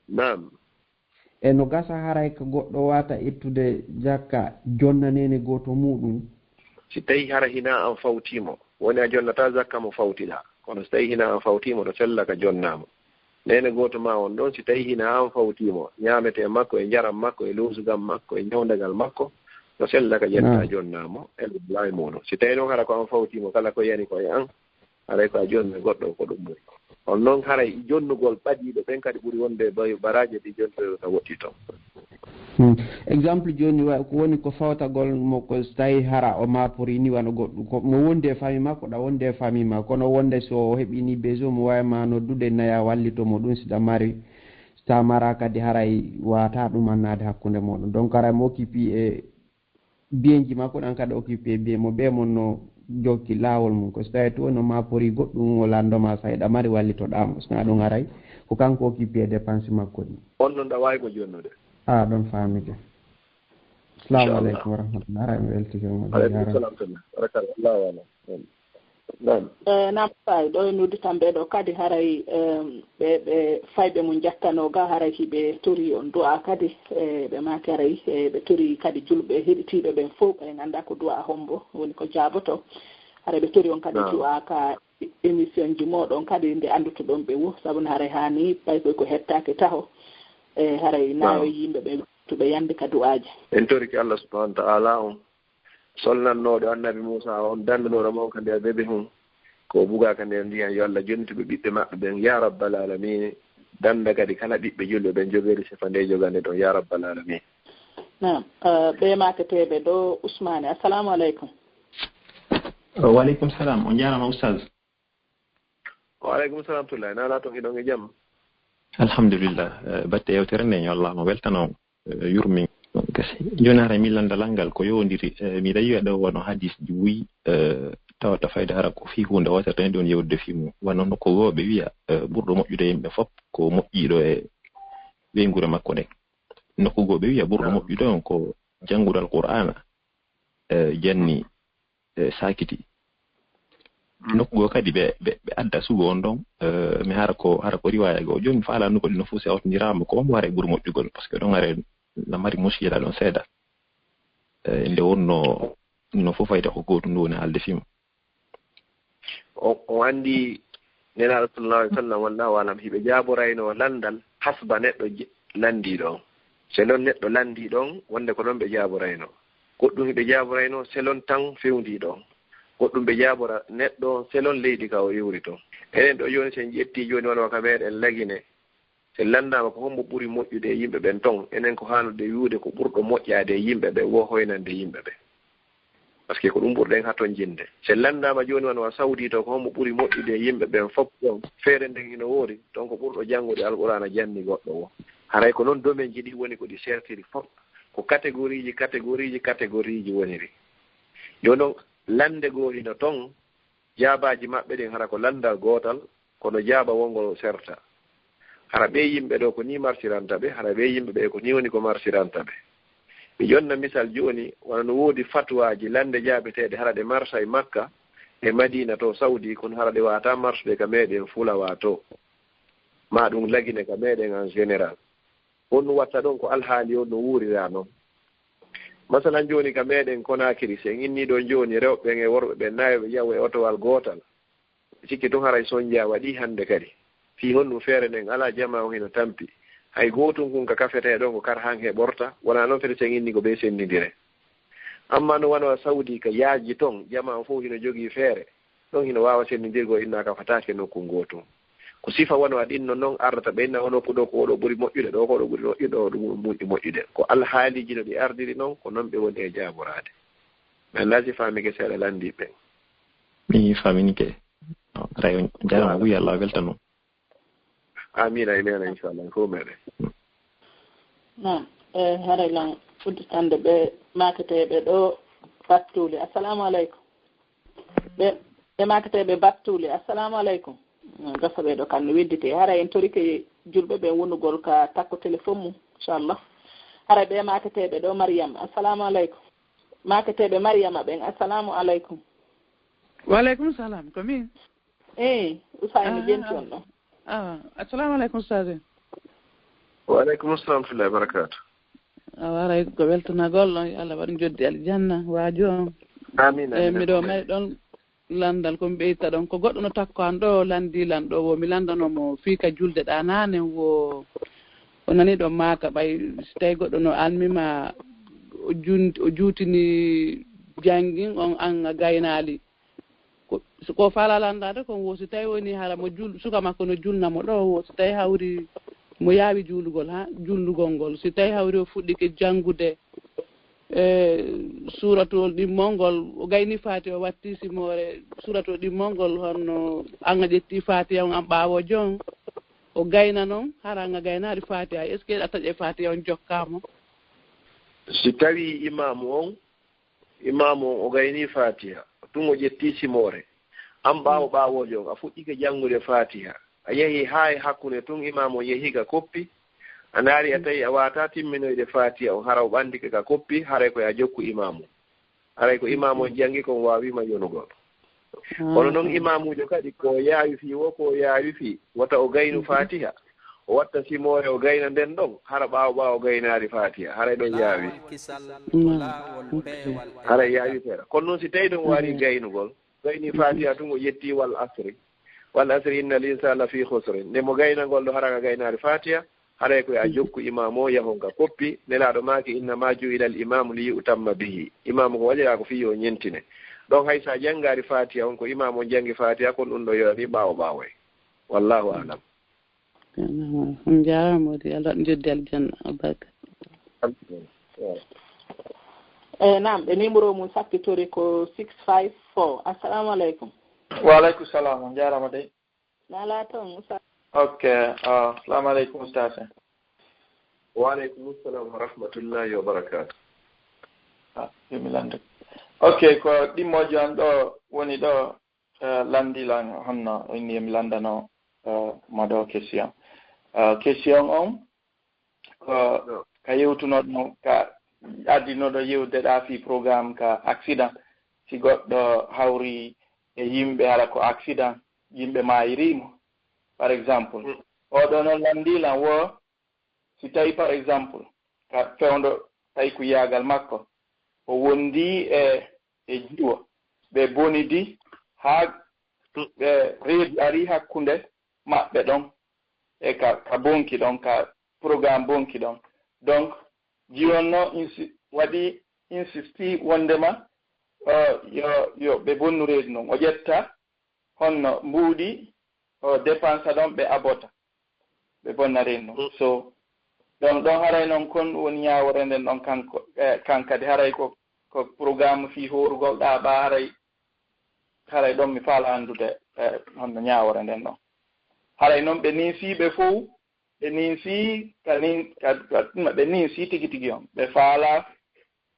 Naam. E no gasa haray ko goɗɗo wata ittude jakka jonna neene gooto muuɗum? Si tawi hara hinaa an fawtii mo, woni a jonnataa zakka mo fawtiɗaa. Kono si tawi hinaa an fawtii mo, ɗo sella ka jonnaa mo. Neene gooto maa on ɗon, si tawi hinaa an fawtii mo, ñaametee makko e njaram makko e loosugal makko e ñawndagal makko, ɗo sella ka ƴettaa jonnaa mo, e laay muuɗum. Si tawi noon hara ko an fawtii mo, kala ko yani ko e an, haray ko a jonni goɗɗo ko ɗum ɓuri. On noon haray jonnugol ɓadiiɓe ɓen kadi ɓuri wonde bay-, baraaji ɗi jonnude no woɗɗi toon. Hmm. Exemple jooni wa-, ko woni ko fawtagol mo ko so tawi hara o maapori ni wano goɗɗum. Ko mo wondi e famille makko, ɗa wondi e famille makko. Kono wonde so o heɓi ni besoin mo waawi ma noddude naya wallito mo ɗum si ɗa mari, si ta mara kadi haray wata ɗum annaade hakkunde moɗon. Donc haray mo occupé e bienji makko ɗan kadi occupé bien mo ɓe mon no jokki laawol mum. Ko so tawi to no ma pori goɗɗum o lanndo ma sa eɗa mari wallitoɗa mo. So na ɗum haray ko kanko occupé dépense makko ɗi. On non ɗa waawi mo jonnude. A ɗon faamide. Assalamu aleykum wa rahmatullah. Haray mi weltike mo. Aleykum salam. Barakallah. Allahu alam. Naam. Eh, naam, Saay, ɗo en udditan ɓe ɗo kadi haray, em, ɓe, ɓe fayɓe mum jattanoo ga haray hiɓe tori on du'a kadi, eh, ɓe maaki haray, eh, ɓe tori kadi julɓe heɗitiiɓe ɓen fof, ɓe ngannda ko du'a hombo woni ko jaaboto. Haray ɓe tori on kadi Naam. Du'a ka émission ji mooɗon kadi nde anndutoɗon ɓe wo, sabu no haray haani pay koy ko hettaaki taho, eh, haray Naam. Naayo yimɓe ɓe to ɓe yande ka du'aaji. En torike Allah subhanahu wa ta'ala on solnannooɗo annabi Muusa on, danndunooɗo mo on ka nder bebi hun, ko o buga ka nder ndiyan, yo Allah jonnituɓe ɓiɓɓe maɓɓe ɓen, ya rabbal alamin. Dannda kadi kala ɓiɓɓe julɓe ɓen, jogeede sifa nde jogande ɗon, ya rabbal alamin. Naam, eh, ɓe maaketeeɓe ɗo, Usmaane, assalamu aleykum. Wa aleykum salam, on jaaraama, Oustaz. Wa aleykum salam, Tullaay, na ala toon, hiɗon e jam? Alhamdulillah. Eh, batte yewtere nde, yo Allah mo weltano, eh, yurmin. Kasi. Jooni hara mi landa langal ko yowondiri, eh, mi ɗawi ɗo wano hadis ji buy, eh, tawata fayda hara ko fii huunde wootere tan ɗon yewtude fii mum. Wano nokku goo ɓe wiya, eh, ɓurɗo moƴƴude yimɓe fop ko moƴƴiiɗo e ɓeynguure makko nden. Nokku goo ɓe wiya ɓurɗo Naam. Moƴƴude on ko janngude Alqur'aana, eh, janni, eh, saakiti. Mm. Nokku goo kadi ɓe, ɓe, ɓe adda sugu on ɗon, eh, mi hara ko, hara ko riwaaya goo. Jooni faala nugol no fof si hawtindiraama ko on hara e ɓuri moƴƴugol, parce que ɗon hara na mari muskila ɗon seeɗa. Eh, nde wonno no fof fayda ko gootum ndu woni haalde fii mum. O, o anndi Nelaaɗo sallallahu alaihi wasallam, wallahu alam, hiɓe jaaboraynoo lanndal hasba neɗɗo je-, lanndiiɗo on. Selon neɗɗo lanndiiɗo on, wonde ko ɗon ɓe jaaboraynoo. Goɗɗum hiɓe jaaboraynoo selon tan fewndiiɗo on. Goɗɗum ɓe jaabora neɗɗo on selon leydi ka o iwri ton. Enen ɗo jooni, si en ƴettii jooni wano ka meɗen Lagine, si en lanndaama ko hombo ɓuri moƴƴude e yimɓe ɓen ton, enen ko haanude wi'ude ko ɓurɗo moƴƴaade e yimɓe ɓen, wo hoynande yimɓe ɓen. Parce que ko ɗum ɓurɗen hatonjinde. Si en lanndaama jooni wano a Saudi to, ko hombo ɓuri moƴƴude e yimɓe ɓen fof ɗon, feere nden hino woori, ton ko ɓurɗo janngude Alqur'aana janni goɗɗo wo. Haray ko non domaine ji ɗi woni ko ɗi sertiri fof. Ko catégorie ji, catégorie ji, catégorie ji woniri. Jooni non, lannde goo hino ton, jaabaaji maɓɓe ɗin hara ko lanndal gootal, kono jaaba wongo serta. Hara ɓee yimɓe ɗo ko nii marsiranta ɓe, hara ɓee yimɓe ɓe ko nii woni ko marsiranta ɓe. Mi ƴonna misal jooni, wano no woodi fatuwaaji lannde jaabeteeɗe hara ɗe marsa e Makka e Madiina to Saudi, kono hara ɗe waawataa marsude ka meɗen Fulawa to. Maa ɗum Lagine ka meɗen en général. Honɗum watta ɗon? Ko alhaali on no wuurira non. Masalan jooni ka meɗen Konaakiri, si en innii ɗon jooni rewɓe ɓen e worɓe ɓen nayo ɓe ƴawo e otowal gootal, mi sikki tun haray sonja waɗii hannde kadi. Fii honɗum feere nden alaa, jamaa on hino tampi. Hay gootun kun ka kafetee ɗon ko kar han heɓorta, wonaa non fedde si en innii ko ɓe senndindire. Ammaa no wano a Saudi ka yaaji ton, jamaa on fow hino jogii feere. Ɗon hino waawa senndindirgol, inna ka fataake nokku ngootun. Ko sifa wano a ɗin non non ardata ɓe inna o nokku ɗo ko oɗo ɓuri moƴƴude, ɗo ko oɗo ɓuri moƴƴude, ɗo ɗum moƴƴi moƴƴude. Ko alhaaliiji no ɗi ardiri non, ko non ɓe woni e jaaboraade. Mi anndaa si faamike seeɗa lanndiiɓe ɓen. Mi faaminike. Ray on jaaraama buy, Allah weltano. Amiin, amiin, inchallah, ko meɗen. Naam, e haray lan udditande ɓe maaketeeɓe ɗo Battuuli. Assalamu aleykum. Ɓe, ɓe maaketeeɓe Battuuli. Assalamu aleykum. Mm, gasa ɓe ɗo kan no weddite. Haray en torike julɓe ɓe wonugol ka takko téléphone mum, inchallah. Haray ɓe maaketeeɓe ɗo Mariyam. Assalamu aleykum. Maaketeeɓe Mariyama ɓen. Assalamu aleykum. Wa aleykum salam. Ko min? Eyi, Usayni Ah, Jenti on ɗo. Ah, assalamu aleykum, Ustaz. Wa aleykum salam wa rahmatullahi wa barakatuh. A waray ko weltanagol ɗon, yo Allah waɗ joddi aljanna, waajo on. Amin, Eh, amin, miɗo amin. Mari ɗon landal, ko mi ɓeyta ɗon. Ko goɗɗo no takko an ɗo, landi lan ɗo, wo mi landano mo fii ka julde ɗa nane, wo o nani ɗon maaka ɓay, si tawi goɗɗo no almima, o jun-, o juutini jangin on an a gaynaali. Ko, so ko faala landaade kon, wo si tawi woni hara mo jul-, suka makko no julna mo ɗo, wo si tawi hawri mo yaawi juulugol, ha, jullugol ngol. Si tawi hawri o fuɗɗike janngude, e, suuratul ɗimmol ngol, o gayni Faatiha, o watti simoore suuratul ɗimmol ngol, honno an a ƴetti Faatiha on an ɓaawo jon, o gayna non, hara an a gaynaali Faatiha, est-ce que a taƴe Faatiha on jokka mo? Si tawi imaamu on Imaamu on o gaynii Faatiha, tun o ƴettii simoore. An ɓaawo ɓaawoojo on, a fuɗɗike janngude Faatiha. A yehii haa e hakkunde tun, imaamu on yehii ka koppi. A ndaari, a tawi a waawataa timminoyde Faatiha on, hara o ɓandike ka koppi, haray ko yo a jokku imaamu. Haray ko imaamu on janngi kon waawii ma yonugol. Kono noon imaamuujo kadi ko yaawi fii wo ko yaawi fii, wota o gaynu faatiha, o watta simoore o gayna nden ɗon, hara ɓaawo ɓaawo gaynaari faatiha, haray ɗon yaawi. Haray yaawi seeɗa. Kono noon si tawi ɗon waari gaynugol, gayni faatiha tun o ƴetti wal asri. Wal asri inna al insana lafi khusrin. Nde mo gaynagol ɗo hara nga gaynaari faatiha, haray ko yo a jokku imaamu o yahon ka koppi, nelaaɗo maaki inna ma ju'ila al imamu li yu'tamma bihi. Imaamu ko waɗiraa ko fii yo ñentine. Ɗon hay sa janngaari faatiha on ko imaamu on janngi faatiha kon ɗum ɗo yoyani ɓaawo ɓaawo e. Wallahu alam. On jaaraama modi Allah joddi aljanna abaka. E naam ɓe numéro mum sappitori ko six five four. Assalamu aleykum. Wa aleykum salam, on jaaraama dey. Nala toon Musa. Ok, uh, assalamu aleykum ustaz. Wa aleykum salam wa rahmatullahi wa barakatuh. Ah, yo mi landu. Ok, ko ɗimmoojo an ɗo woni ɗo uh, landilan honno inni mi landano uh, mo ɗo question. Uh, question on ko ka yewtunoɗo ka addinoɗo yewde ɗa fi programme ka accident, si goɗɗo hawri e yimɓe hara ko accident, yimɓe maayirimo par exemple, oɗo noon landilan wo si tawi par exemple ka fewndo tawi ko yaagal makko o wondi e e jiwo ɓe bonidi haa ɓe reedu ari hakkunde maɓɓe ɗon e ka, ka bonki ɗon, ka programme bonki ɗon. Donc jiwon no insi, waɗi insisti wondema uh, yo, yo ɓe bonnu reedu non o ƴetta honno mbuuɗi o dépensa ɗon ɓe abota ɓe bonna reedu non. So ɗon ɗon haray noon kon woni ñaawore nden ɗon kanko eh, kan kadi haray ko ko programme fii hoorugol ɗa ɓa haray haray ɗon mi faala anndude eh, honno ñaawore nden ɗon. Haray noon ɓe ninsiiɓe fow ɓe ninsii ka nin ka ka ɗum ɓe ninsii tigi tigi on ɓe faala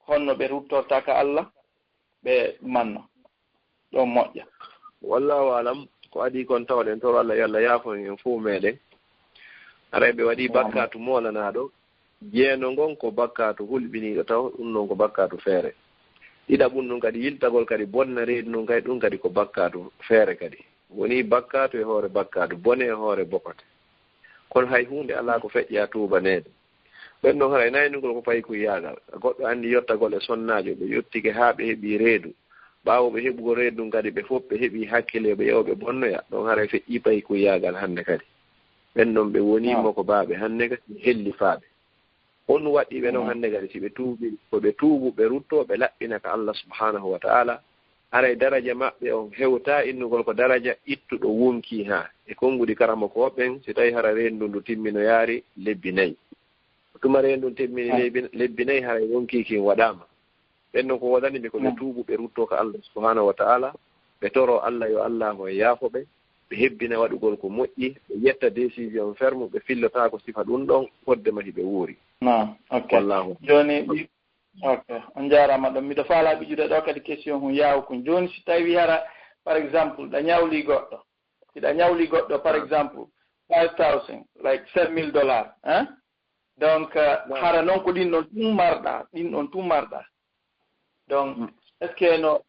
honno ɓe ruttorta ka Allah ɓe manno ɗon moƴƴa. Wallahu alam, ko adii kon tawɗen toro Allah yo Allah yaafo en fow meɗen. Haray ɓe waɗi bakkaatu moolanaaɗo. Jeeno ngon ko bakkaatu hulɓiniiɗo taw, ɗum non ko bakkaatu feere. Ɗiɗaɓun ɗum kadi yiltagol kadi bonna reedu ndun kadi, ɗum kadi ko bakkaatu feere kadi. Woni bakkaatu e hoore bakkaatu, bone e hoore bokote. Kono hay huunde alaa ko feƴƴa tuubaneede. Ɓen non haray naynugol ko paykuyaagal. Goɗɗo anndi yottagol e sonnaajo, ɓe yottike haa ɓe heɓi reedu. Ɓaawo ɓe heɓugol reedu ndun kadi ɓe fof ɓe heɓi hakkile ɓe yawa ɓe bonnoya, ɗon haray feƴƴii paykuyaagal hannde kadi. Ɓen non ɓe wonii mokobaaɓe hannde kadi hellifaaɓe. Honɗum waɗɗii ɓe non hannde kadi si ɓe tuubii ko ɓe tuubu ɓe ruttoo ɓe laɓɓina ka Allah subhanahu wa ta'ala, haray daraja maɓɓe on hewtaa innugol ko daraja ittuɗo wonkii haa e konnguɗi karamokooɓe ɓen si tawii hara reendu ndu timminoyaari lebbi nayi. Tuma reendu ndun timmini lebbi nayi haray wonkii kin waɗaama. Ɓen non ko woodani ɓe ko ɓe tuubu ɓe ruttoo ka Allah subhanahu wa ta'ala, ɓe toroo Allah yo Allah on yaafo ɓe, ɓe hebbina waɗugol ko moƴƴi, ɓe ƴetta décision ferme, ɓe fillotaako sifa ɗum ɗon fodde ma hiɓe wuuri. Naam, ok. Wallahu. Jooni, ok, on jaaraama ɗon. Miɗo faalaa ɓijude ɗo kadi question hun yaawu kun. Jooni si tawi hara, par exemple, ɗa ñawli goɗɗo, si ɗa ñawli goɗɗo, par exemple, five thousand, like sept mille dollars, hein? Donc, hara noon ko ɗin ɗon tun marɗa, ɗin ɗon tun marɗa. Donc, est-ce que no,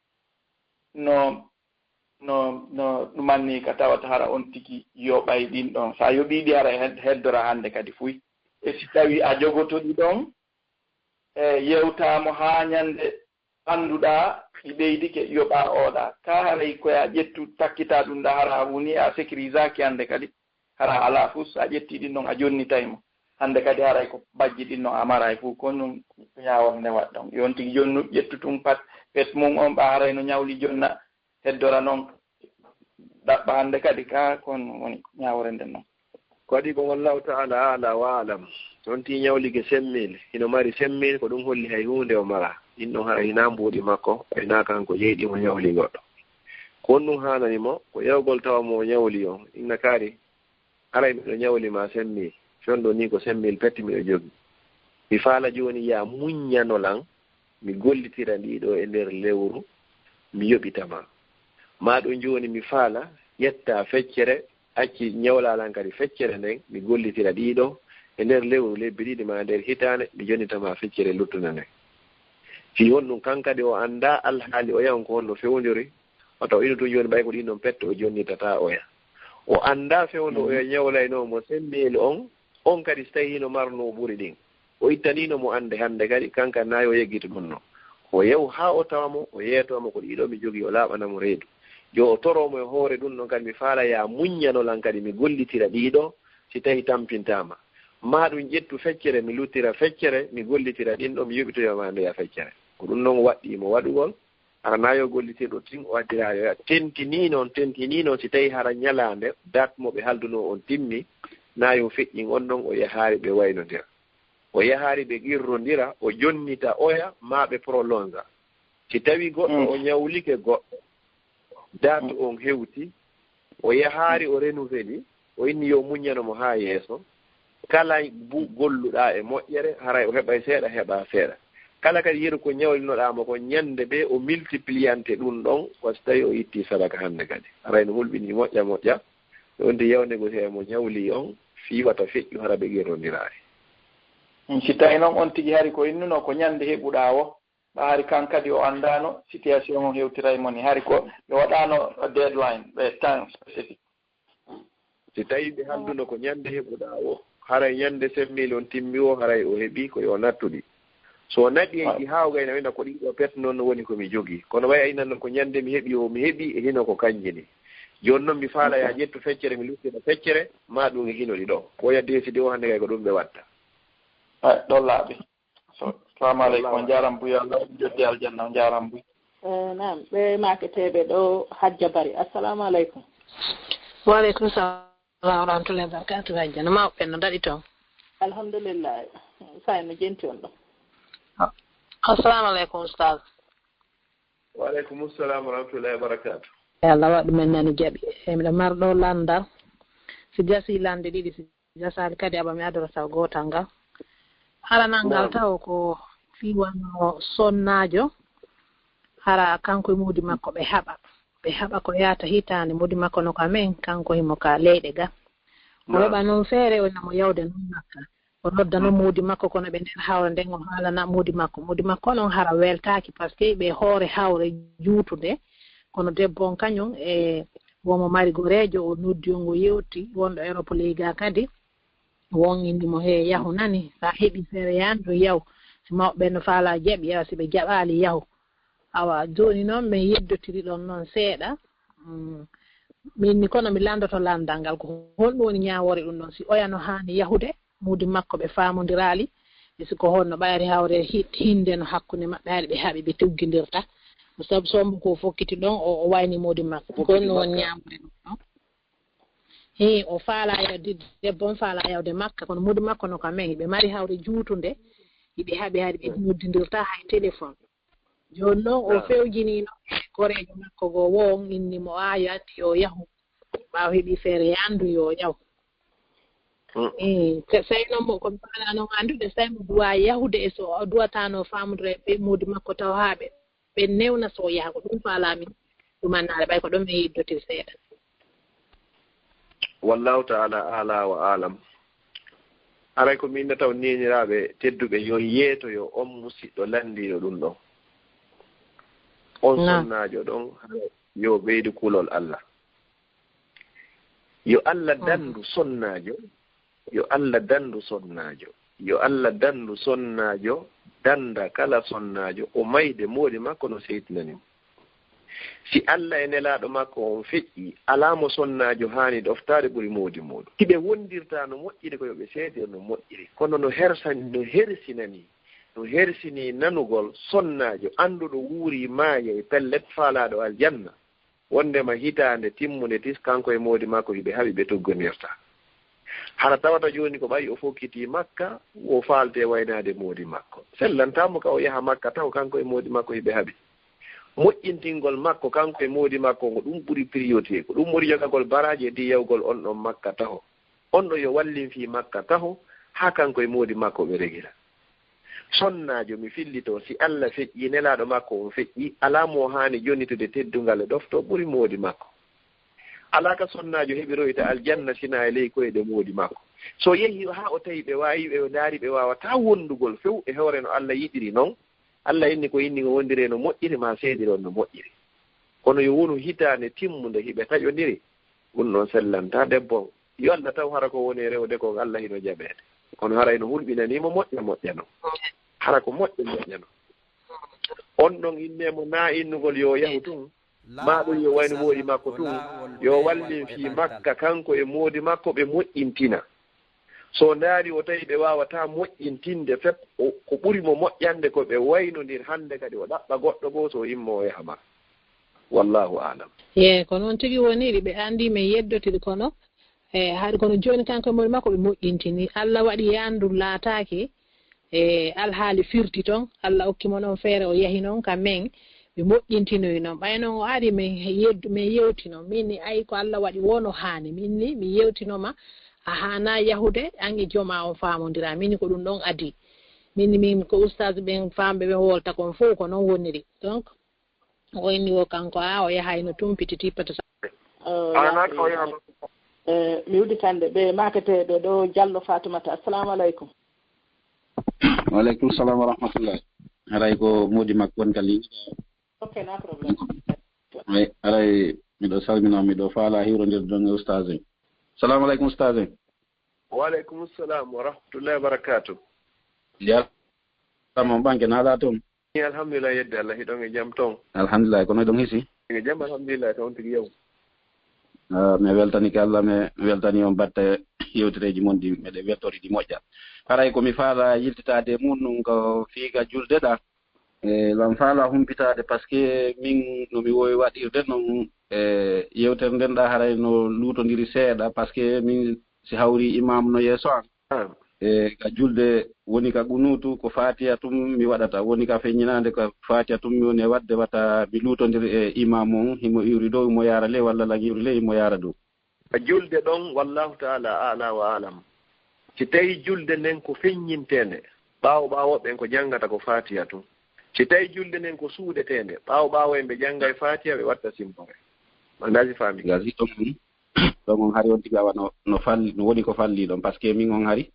no, no, no ɗumanni ka tawata hara on tigi yoɓay ɗin ɗon? Sa yoɓi ɗi hara heddora hannde kadi fuy. E si tawi a jogotoɗi ɗon, e yewtamo haa ñande annduɗa ɗi ɓeydike yoɓa oɗa. Ka haray ko ya ƴettu takkita ɗum ɗa hara a woni a sécurisaki hannde kadi. Hara alaa fuu so a ƴettii ɗin ɗon a jonnitay mo. Hannde kadi haray ko bajji ɗin ɗon a maray fuu ko ɗum ñaawore nde waɗ ɗon. Yo on tigi jonnu ƴettu tun pat pet mum on ɓa haray no ñawli jonna heddora noon ɗaɓɓa hannde kadi ka kon woni ñaawore nden noon. Ko adii kon wallahu ta'ala a'la wa a'lam. On tii ñawlige semmil hino mari semmil ko ɗum holli hay huunde o mara. Ɗin ɗon haray hinaa mbuuɗi makko, hinaa kanko jeyɗi mo ñawli goɗɗo. Ko honɗum haanani mo? Ko yawgol tawa mo o ñawli on inna kaari. Haray miɗo ñawli ma semmil, fewndo nii ko semmil pet miɗo jogii. Mi faala jooni yaa muññano lan, mi gollitira ndii ɗoo e nder lewru, mi yoɓita ma. Maa ɗum jooni mi faala ƴetta feccere, acci ñawlaa lan kadi feccere nden, mi gollitira ɗii ɗoo e nder lewru, lebbi ɗiɗi maa nder hitaande, mi jonnita ma feccere luttunde nden. Fii honɗum kan kadi o anndaa alhaali oya on ko honno fewndori, O taw ino tun jooni ɓay ko ɗin ɗon pette o jonnitata oya. O anndaa fewndo oya ñawlaynoo mo semmeeli on, on kadi si tawii hino marnoo ɓuri ɗin. O ittaniino mo annde hannde kadi, kanka nayo yeggito ɗun non. O yew haa o tawa mo, o yeetoo mo ko ɗiɗo mi jogii, o laaɓana mo reedu. Jo o toroo mo e hoore ɗun ɗon kadi, mi faala yaa muññano lan kadi, mi gollitira ɗiɗo, si tawii tampintaama. Maa ɗun ƴettu feccere, mi luttira feccere, mi gollitira ɗin ɗon, mi yoɓitoyo ma ndeya feccere. Ko ɗun non waɗɗii mo waɗugol. Hara nayo gollitirɗo tin o addiraayo ya. Tentinii non, tentinii non, si tawii hara ñalaande, dat mo ɓe haldunoo on timmi, nayo feƴƴin on non, o yahaari ɓe waynondira. O yahaari ɓe qirrondira, o jonnita oya, maa ɓe prolonga. Si tawii goɗɗo o ñawlike goɗɗo, dat on hewti, o yahaari o renouveli, o inni yo muññano mo haa yeeso. Kala bu golluɗaa e moƴƴere, haray o heɓay seeɗa, heɓa seeɗa. Kala kadi yeru ko ñawlinoɗaa mo kon ñande ɓe, o multipliante ɗun ɗon, ko si tawii o itti sadaka hannde kadi. Haray no hulɓinii moƴƴa moƴƴa, ɓe on de yaw négocier mo ñawli on, fii wata feƴƴu hara ɓe qirrondiraali. Mm, si tawii non on tigi hari ko innuno ko ñande heɓuɗaa o, ɓa hari kan kadi o anndaano situation on hewtiray mo ni. Hari ko ɓe waɗaano deadline, ɓe temps spécifique. Si tawii ɓe halduno ko ñande heɓuɗaa o, haray ñande semmeeli on timmi o, haray o heɓii ko yo nattuɗi. So o naɗi en ɗi haa o gayna wina ko ɗiɗo pet non no woni ko mi jogii. Kono way aynanno ko ñande mi heɓi o, mi heɓi e hino ko kanji ni. Jooni non mi faala ya ƴettu feccere, mi luttira feccere, maa ɗum e hino ɗi ɗo. Ko ya décidé o hannde kay ko ɗum ɓe watta. Ay, ɗon laaɓi. So, salamu aleykum. On jaaram buy, Allah joddi aljanna, on jaaram buy. Eh, naam, ɓe maaketeeɓe ɗo Hajja Bari. Assalamu aleykum. Wa aleykum salam wa rahmatullahi wa barakatuh, Hajja. No mawɓe no daɗi toon? Alhamdulillah. Saay no jenti on ɗo. Assalamu aleykum, Oustaz. Wa aleykum salam wa rahmatullahi wa barakatuh. E Allah waɗu men nani jaɓi. E miɗo marɗo landal. Si gasi lande ɗiɗi, si gasaali kadi aɓa mi adora saw gootal ngal. Hara nan ngal taw ko fii wano sonnaajo, hara kanko e muudi makko ɓe haɓa. Ɓe haɓa ko yaata hitaande, muudi makko no ka men, kanko himo ka leyɗe ga. O heɓa non feere, o ina mo yawde non makka. O nodda non muudi makko, kono ɓe nder hawre nden, o haalana muudi makko. Muudi makko non hara weltaaki, parce que ɓe hoore hawre juutunde. Kono debbo on kañum e womo mari goreejo, o noddi on, o yewti, wonɗo Europe ley ga kadi. Won indi mo, "He, yahu nani, sa heɓi feere, yaan ɗo yahu. Si mawɓe ɓen no faala jaɓi, yaha, si ɓe jaɓaali, yahu." Awa, jooni noon, min yeddotiri ɗon noon seeɗa. Mm. Min ni, kono mi landoto landal ngal, ko honɗum woni ñaawoore ɗum ɗon? Si oya no haani yahude, muudi makko ɓe faamondiraali, e si ko honno ɓayri hawre hi-, hinde no hakkunde maɓɓe, hari ɓe haɓi, ɓe tuggindirta. Sabu sombo ko fokkiti ɗon, o, o wayni muudi makko. Ko honɗum woni ñaawoore ɗum ɗon? Hii, o faala yawde, debbo on faala yawde Makka, kono muudi makko no ka men, hiɓe mari hawre juutunde, hiɓe haɓi hari ɓe noddindirta hay téléphone. Jooni noon o fewjinino e goreejo makko goo, wo on inni mo, "Aa, yo anndi yo yahu." Ɓaawo heɓi feere, yo anndu yo yahu. Mm. Eh, te sey noon mo, ko mi faala noon anndude, sey mo duwa yahude e so o duwataano faamude ɓe muudi makko taw haa ɓe, ɓe newna so o yaha. Ko ɗum faalaami ɗumannaare, ɓay ko ɗon mi yeddotir seeɗa. Wallahu ta'ala ala wa alam. Aray ko min taw neeniraaɓe tedduɓe, yo yeetoyo on musiɗɗo lanndino ɗum ɗon. On sonnaajo ɗon, yo ɓeydu kulol Allah. Yo Allah danndu sonnaajo, yo Allah danndu sonnaajo, yo Allah danndu sonnaajo, dannda kala sonnaajo, o mayde moodi makko no seytinani mo. Si Allah e nelaaɗo makko on feƴƴi, alaa mo sonnaajo haani ɗoftaade ɓuri moodi muuɗum. Hiɓe wondirta no moƴƴiri, ko yo ɓe seedir no moƴƴiri. Kono no hersani, no hersinani, no hersini nanugol sonnaajo annduɗo wuuri maaya e pellet faalaaɗo aljanna. Wondema hitaande timmunde tis, kanko e moodi makko hiɓe haɓi ɓe tuggondirta. Hara tawata jooni ko ɓay o fokkitii Makka, o faalte waynaade moodi makko. Sellantaa mo ka o yaha Makka taho, kanko e moodi makko hiɓe haɓi. Moƴƴintingol makko, kanko e moodi makko, ko ɗum ɓuri priorité. Ko ɗum ɓuri yogagol baraaji e diyawgol on ɗon Makka taho. On ɗo yo wallin fii Makka taho, haa kanko e moodi makko ɓe regila. Sonnaajo, mi fillitoo, si Alla feƴƴii, nelaaɗo makko on feƴƴii, alaa mo haani jonnitude teddungal e ɗofto ɓuri moodi makko. Alaa ka sonnaajo heɓiroyta aljanna sinaa e ley koyɗe moodi makko. So yehii haa o tawi ɓe waawi, ɓe ndaari ɓe waawataa wondugol few e hoore no Alla yiɗiri non, Alla inni ko inni o wondire no moƴƴiri, maa seedire on no moƴƴiri. Kono yo wonu hitaande timmunde hiɓe taƴondiri, ɗum ɗon sellantaa debbo on. Yo Allah taw hara ko woni e rewde kon, Allah hino jaɓeede. Kono hara hino hulɓinanii mo moƴƴa moƴƴa non. Hara ko moƴƴa moƴƴa non. On ɗon innee mo naa innugol yo yahu tun, maa ɗum yo wayno moodi makko tun, yo wallin fii Makka kanko e moodi makko ɓe moƴƴintina. So ndaari o tawi ɓe waawataa moƴƴintinde fep, o, ko ɓuri mo moƴƴande ko ɓe waynondir hannde kadi o ɗaɓɓa goɗɗo goo so o immoo o yaha Makka. Wallaahu aalam. Yee, ko noon tigi woniri, ɓe anndii men yeddotiri kono, e, hari kono jooni kanko e moodi makko ɓe moƴƴintini. Allah waɗi yaandu laataaki, e, alhaali firti toon, Allah okki mo noon feere o yahi noon ka men, ɓe moƴƴintinoyi noon. Ɓay noon o ari men he-, yeddu, men yewtino. Min ni ayi ko Allah waɗi woo no haani. Min ni mi yewtinoma a haana yahude, an e jooma on faamondira. Min ni ko ɗum ɗon adii. Min ni min ko ustaas ɓen faamɓe ɓe hoolta kon fof ko noon woniri. Donc, o inni o kanko, a, o yahayno tun pititi patata. Eh, mi udditande ɓe maaketeeɓe ɗo Jallo Fatumata. Assalamu alaikum. Wa alaikum salam wa rahmatullah. Haray ko moodi makko woni ka ligne. Ok, no problem. Ay, haray miɗo salmina, miɗo faala hiwrondirde ɗon e ustaas en. Salamu alaikum ustaas en. Wa alaikum salam wa rahmatullahi wa barakatuh. Jarama on ɓanke, no alaa toon? Alhamdulillah, yedde Allah, hiɗon e jam toon? Alhamdulillah, kono hiɗon hisi? E jam, alhamdulillah, toon tigi yaw. Ah, mi weltanike Allah, mi weltani on batte yewtereeji mon ɗi, meɗen weltori ɗi moƴƴa. Haray ko mi faala yiltitaade e muɗum ko fii ka julde ɗa. E, lan faala humpitaade, parce que min no mi wowi waɗirde non, e, yewtere nden ɗa haray no luutondiri seeɗa, parce que min si hawri imam no yeeso an. Ah. E, ka julde woni ka qunuutu, ko Fatiha tun mi waɗata. Woni ka feññinaande ko Fatiha tun mi woni e waɗde, wata mi luutondir e imam on, himo iwri dow, himo yaara ley, walla lan iwri ley, himo yaara dow. Ka julde ɗon, wallahu ta'ala a'la wa a'lam. Si tawi julde nden ko feññinteende, ɓaawo ɓaawo ɓen ko janngata ko Fatiha tun. Si tawi julde nden ko suuɗeteende, ɓaawo ɓaawo en ɓe janngay Fatiha, ɓe watta simpoore. Andaa si faami? Gasi ɗon on, ɗon on hari on tigi awa no, no falli, no woni ko falli ɗon, parce que min on hari,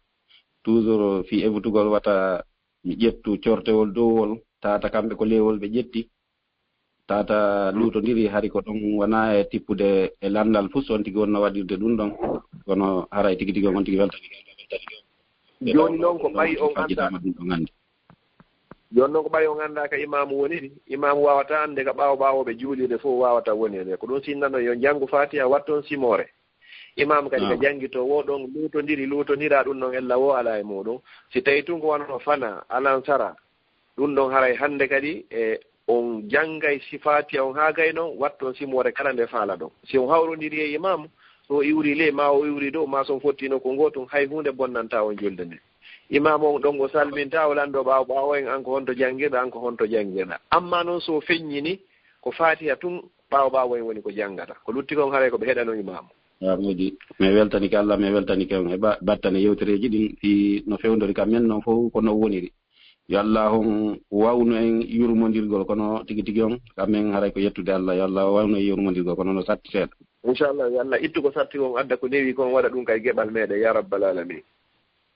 toujours fii evutugol wata mi ƴettu cortewol dowol, tata kamɓe ko lewol ɓe ƴetti, tata luutondiri, hari ko ɗon wona e tippude e lanndal fus on tigi wonno waɗirde ɗum ɗon, kono haray tigi tigi on tigi weltani. Jooni noon ko ɓay on anndaa. Ɗum ɗon anndi. Jooni noon ko ɓay on anndaa ka imaamu woniri, imaamu waawata annde ka ɓaawo ɓaawo ɓe juulirde fof waawata woni e nde. Ko ɗum sinnano yo njanngu Fatiha watton simoore. Imam kadi ka janngitoowo ɗon luutondiri, luutondira ɗum ɗon ella wo alaa e muɗum. Si tawi tun ko wano fana, alansara, ɗum ɗon haray hannde kadi e on janngay si Fatiha on haa gay non, watton simoore kala nde faala ɗon. Si on hawrondiri e imam, so o iwri ley, ma o iwri dow, ma so on fottino ko ngootum, hay huunde bonnanta on julde nde. Imam on ɗon o salminta, o lanndo ɓaawo ɓaawo en, an ko honto janngirɗa, an ko honto janngirɗa. Amma non so o feññini, ko Fatiha tun ɓaawo ɓaawo en woni ko janngata. Ko lutti kon haray ko ɓe heɗano imaamu. Yaa moodi, mi weltanike Allah, mi weltanike on e ba-, battane yewtereeji ɗin, fii no fewndori ka men non fof ko no woniri. Yo Allah on wawnu en yurmondirgol, kono tigi tigi on, ka men haray ko yettude Allah, yo Allah wawnu en yurmondirgol, kono no satti seeɗa. Inchallah, yo Allah ittu ko satti on, adda ko newi kon, waɗa ɗum kay geɓal meɗen, ya rabbal alamin.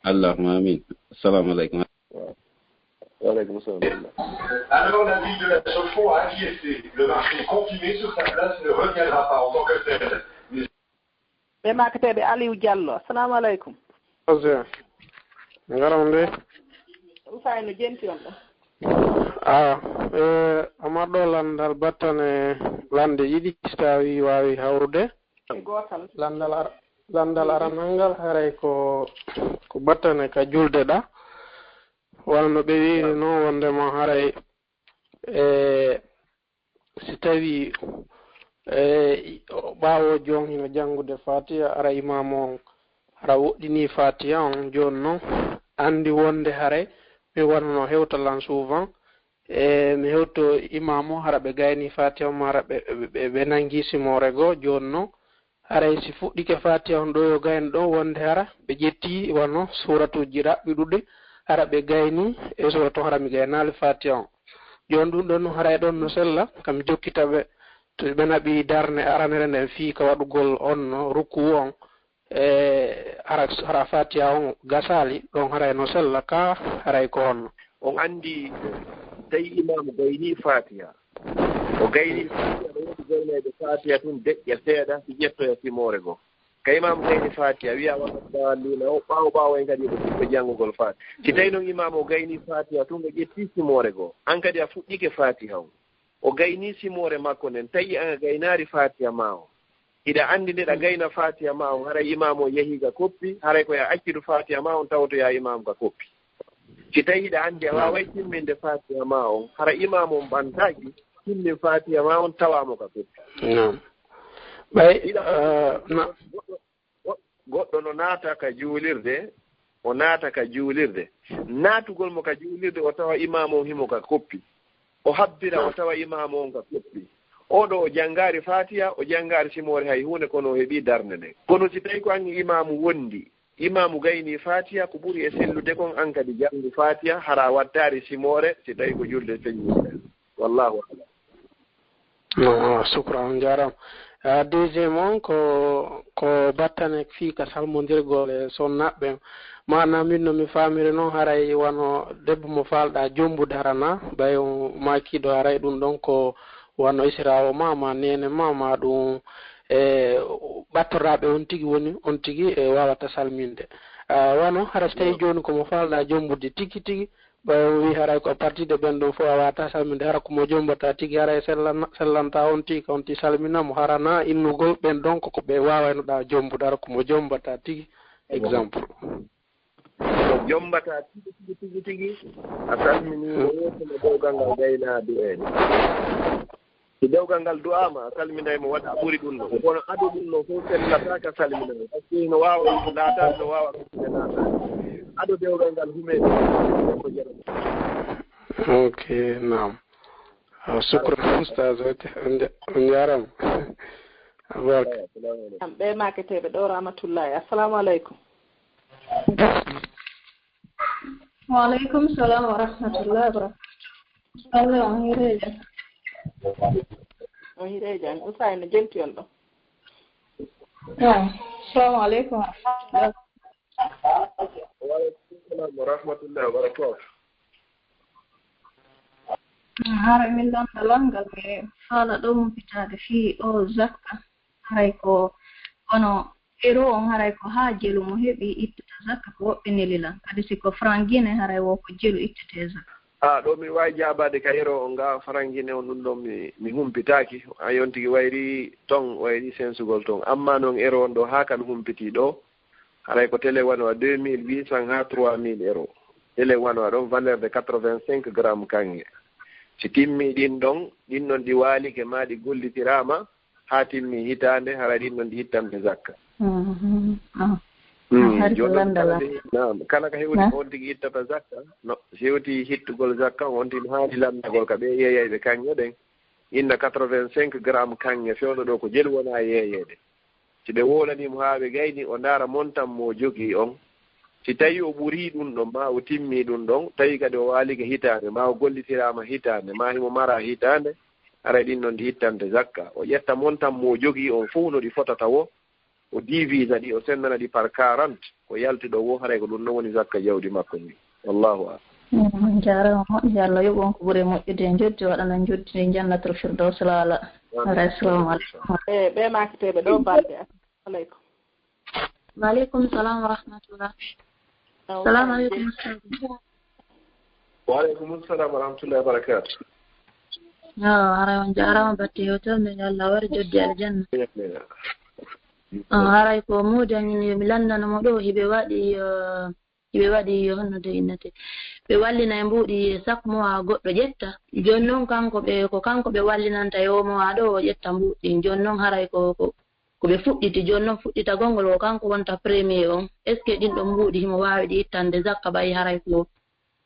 Allahumma amin. Assalamu alaikum. Wa alaikum salam. Alors, la ville de la Chaux-de-Fonds a acquiescé. Le marché continue sur sa place, ne reviendra pas en tant que tel. Ɓe maaketeeɓe Aliou Diallo. Assalamu alaikum. Ose. Ngaram de. Usay no jenti on ɗo. Ah, eh, Omar ɗo landal battane lande ɗiɗi, si tawi wawi hawrude. Gootal. Landal ar-, landal aranal ngal haray ko, ko battane ka julde ɗa. Wano no ɓe wiiri noon, wondema haray, e, si tawi, e, ɓaawo jon hino janngude Fatiha, ara imaamu on hara woɗɗini Fatiha on, jooni noon anndi wonde haray mi wano no hewta lan souvent, e, mi hewto imaamu hara ɓe gayni Fatiha on, hara ɓe, ɓe, ɓe, ɓe nangi simoore goo, jooni noon haray si fuɗɗike Fatiha on ɗo yo gayno ɗo, wonde hara ɓe ƴetti wano suratuuji raɓɓiɗuɗi, hara ɓe gayni e suratu hara mi gaynaali Fatiha on. Jooni ɗum ɗon no haray ɗon no sella, kam jokkita ɓe, to ɓe naɓi darne aranere nden fii ka waɗugol on no rukuu on, e hara, hara Fatiha on gasaali, ɗon haray no sella ka haray ko honno. On anndi, tawi imaamu gayni Fatiha, o Gayni Faatiha, no woodi gaynayɓe Faatiha tun deƴƴa seeɗa, si ƴettoya simoore goo. Ka imaamu gayni Faatiha, wi'a wala daalliina o, ɓaawo ɓaawo en kadi ɓe ɓe janngugol Faatiha. Si tawi non imaamu o gayni Faatiha tun, o ƴetti simoore goo, an kadi a fuɗɗike Faatiha on. O gayni simoore makko nden, tawi an a gaynaari Faatiha maa on. Hiɗa anndi nde ɗa gayna Faatiha maa on, haray imaamu on yahii ka koppi, haray ko yo a accidu Faatiha maa on tawotoyaa imaamu ka koppi. Si tawi hiɗa anndi a waaway timminde Faatiha maa on, hara imaamu on ɓantaaki, timmin Faatiha maa on tawaa mo ka koppi. Naam. Ɓay, hiɗa eh, na- goɗɗo, goɗɗo no naata ka juulirde, o naata ka juulirde. Naatugol mo ka juulirde, o tawa imaamu on himo ka koppi. O habbira, o tawa imaamu on ka koppi. Oo ɗoo o janngaari Faatiha, o janngaari simoore hay huunde, kono o heɓii darnde nden. Kono si tawi ko an e imaamu wondi, imaamu gaynii Faatiha, ko ɓuri e sellude kon, an kadi janngu Faatiha, hara a wattaari simoore, si tawi ko julde feññiinde. Wallaahu a'lam. No, sukran, on njaaraama. Ah, deuxième on ko, ko battane fii ka salmondirgol e sonnaaɓe. Maanaa min no mi faamiri non, haray wano debbo mo faalɗaa jombude hara na, ɓay on maakiiɗo, haray ɗun ɗon ko wano isiraawo maa, maa neene maa, maa ɗun, e, ɓattoraaɓe on tigi woni, on tigi, e, waawata salminde. Ah, wano hara si tawi jooni ko mo faalɗaa jombude tigi tigi, ɓay o wi'i haray ko à partir de ɓen ɗon fof a waawataa salminde, hara ko mo jombata tigi, haray sellan-, sellanta on tigi, ka on tigi salmina mo, hara na innugol ɓen ɗon ko, ko ɓe waawaynoɗaa jombude, hara ko mo jombata tigi, exemple. Ko jombata tigi, tigi, tigi, tigi, a salminii mo, yeeso mo dewgal ngal gaynaa du'eede. Si dewgal ngal du'aama, a salminay mo, waɗa ɓuri ɗun ɗon. Kono ado ɗun ɗon fof sellataa ka salminal. Parce que no waawa ɗun laataade, no waawa ɗun laataade. Ado dewgal ngal humeede, ko jarata. Ok, naam. Ah, sukran, Ustaz, on nja-, on njaaraama. Abarka. Naam, ɓe maaketeeɓe ɗoo, rahmatullahi. Assalamu aleykum. Wa aleykum salam wa rahmatullahi wa barakatuh. Allah, on hiirii jam. On hiirii jam. Usay no jenti on ɗoo. Naam. Assalamu aleykum wa rahmatullah. Wa aleykum salam wa rahmatullahi wa barakatuh. Hara min ɗon ɗo langal, mi faala ɗo humpitaade fii o zakka. Haray ko wano euro on, haray ko haa jelu mo heɓi ittata zakka, ko woɓɓe neli lan. Kadi si ko franc Guinée, haray wo ko jelu ittete zakka. A, ɗo mi waawi jaabaade ka euro on, nga franc Guinée on, ɗun ɗon mi, mi humpitaaki. A, on tigi wayri ton, wayri sensugol ton. Amma non euro on ɗo, haa ka mi humpitii ɗo, haray ko tele wano a deux mille huit cents haa trois mille euro. Tele wano a ɗon valeur de quatre-vingt-cinq grammes kanŋe. Si timmi ɗin ɗon, ɗin ɗon ɗi waalike maa ɗi gollitiraama, haa timmi hitaande, hara ɗin ɗon ɗi ittante zakka. Mhm. Ah. Mm, hari ko jooni non, landal kala nde, naam, kala ka hewti ko on tigi ittata zakka, no, si hewti hittugol zakka, on tigi no haani lanndagol ka ɓe yeeyayɓe kanŋe ɗen, inna quatre-vingt-cinq grammes kanŋe fewndo ɗo ko jelu wona yeeyeede. Si ɓe woolanii mo haa ɓe gayni, o ndaara montant mo o jogii on. Si tawii o ɓurii ɗun ɗon, maa o timmii ɗun ɗon, tawi kadi o waalike hitaande, maa o gollitiraama hitaande, maa himo mara hitaande, haray ɗin ɗon ɗi ittante zakka. O ƴetta montant mo o jogii on fow no ɗi fotata wo, o divisa ɗi, o sendana ɗi par quarante, ko yalti ɗo wo, haray ko ɗun ɗon woni zakka jawdi makko ndin. Wallahu a'lam. Mm, jaaraama moƴƴi, yo Allah yoɓu on ko ɓuri moƴƴude e njoddi, waɗana njoddi ndi jannatul firdaws laala. Amiin. Haray, assalamu aleykum. E ɓe maaketeeɓe ɗo balɗe, assalamu aleykum. Wa aleykum salam wa rahmatullah. Aw, salamu aleykum, ustaz. Wa aleykum salam wa rahmatullahi wa barakatuh. Yo, haray on jaaraama batte yewtere nden, yo Allah waɗ joddi aljanna. Amin. Ah, haray ko muudi an, yo mi lanndano mo ɗo, hiɓe waɗi, eh, hiɓe waɗi, yo, honno de innete? Ɓe wallina e mbuuɗi chaque mois goɗɗo ƴetta. Jooni non kanko ɓe, ko kanko ɓe wallinanta yo mois ɗo o ƴetta mbuuɗi. Jooni non haray ko, ko ko ɓe fuɗɗiti. Jooni non fuɗɗitagol ngol, kanko wonta premier on. Est-ce que ɗin ɗon mbuuɗi himo waawi ɗi ittande zakka, ɓay haray ko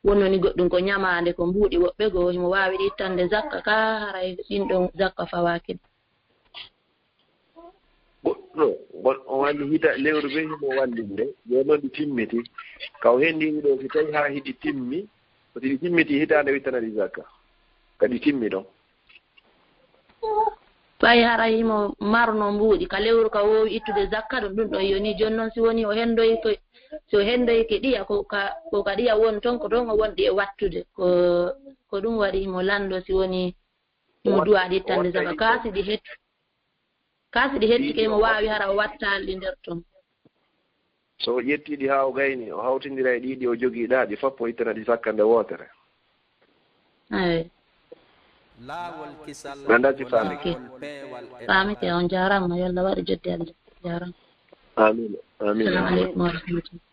wonnoo ni goɗɗun ko ɲamaande, ko mbuuɗi woɓɓe goo, himo waawi ɗi ittande zakka, kaa haray ɗin ɗon zakka fawaaki ɗi? Goɗɗo, goɗɗo on anndi hita lewru ɓe himo wallinde, jooni non ɗi timmiti. Ka o henndiri ɗo, si tawi haa hiɗi timmi, ko si ɗi timmiti hitaande, o ittana ɗi zakka. Ka ɗi timmi ɗon. Ɓay haray himo marno mbuuɗi ka lewru ka woowi ittude zakka ɗum, ɗum ɗon yoni. Jooni non, si woni o hendoyke, si o hendoyke ɗiya, ko ka, ko ka ɗiya woni ton, ko ton o wondi e wattude. Ko, ko ɗum waɗi himo lanndo si woni Mo duwaade ittande zaka kaasi ɗi hettu. Kaasi ɗi hettu kay mo waawi hara o wattaali ɗi nder ton. So o ƴettii ɗi haa o gayni, o hawtindira e ɗiɗi o jogii ɗaaɗi fappo ittana ɗi sakka nde wootere. Eey. Laawol kisal Ɓe ndacci faami. Faamike, on jaaraama, yo Allah waɗu joddi Allah. Jaaraama. Amin. Amin. Assalamu aleykum wa rahmatullah.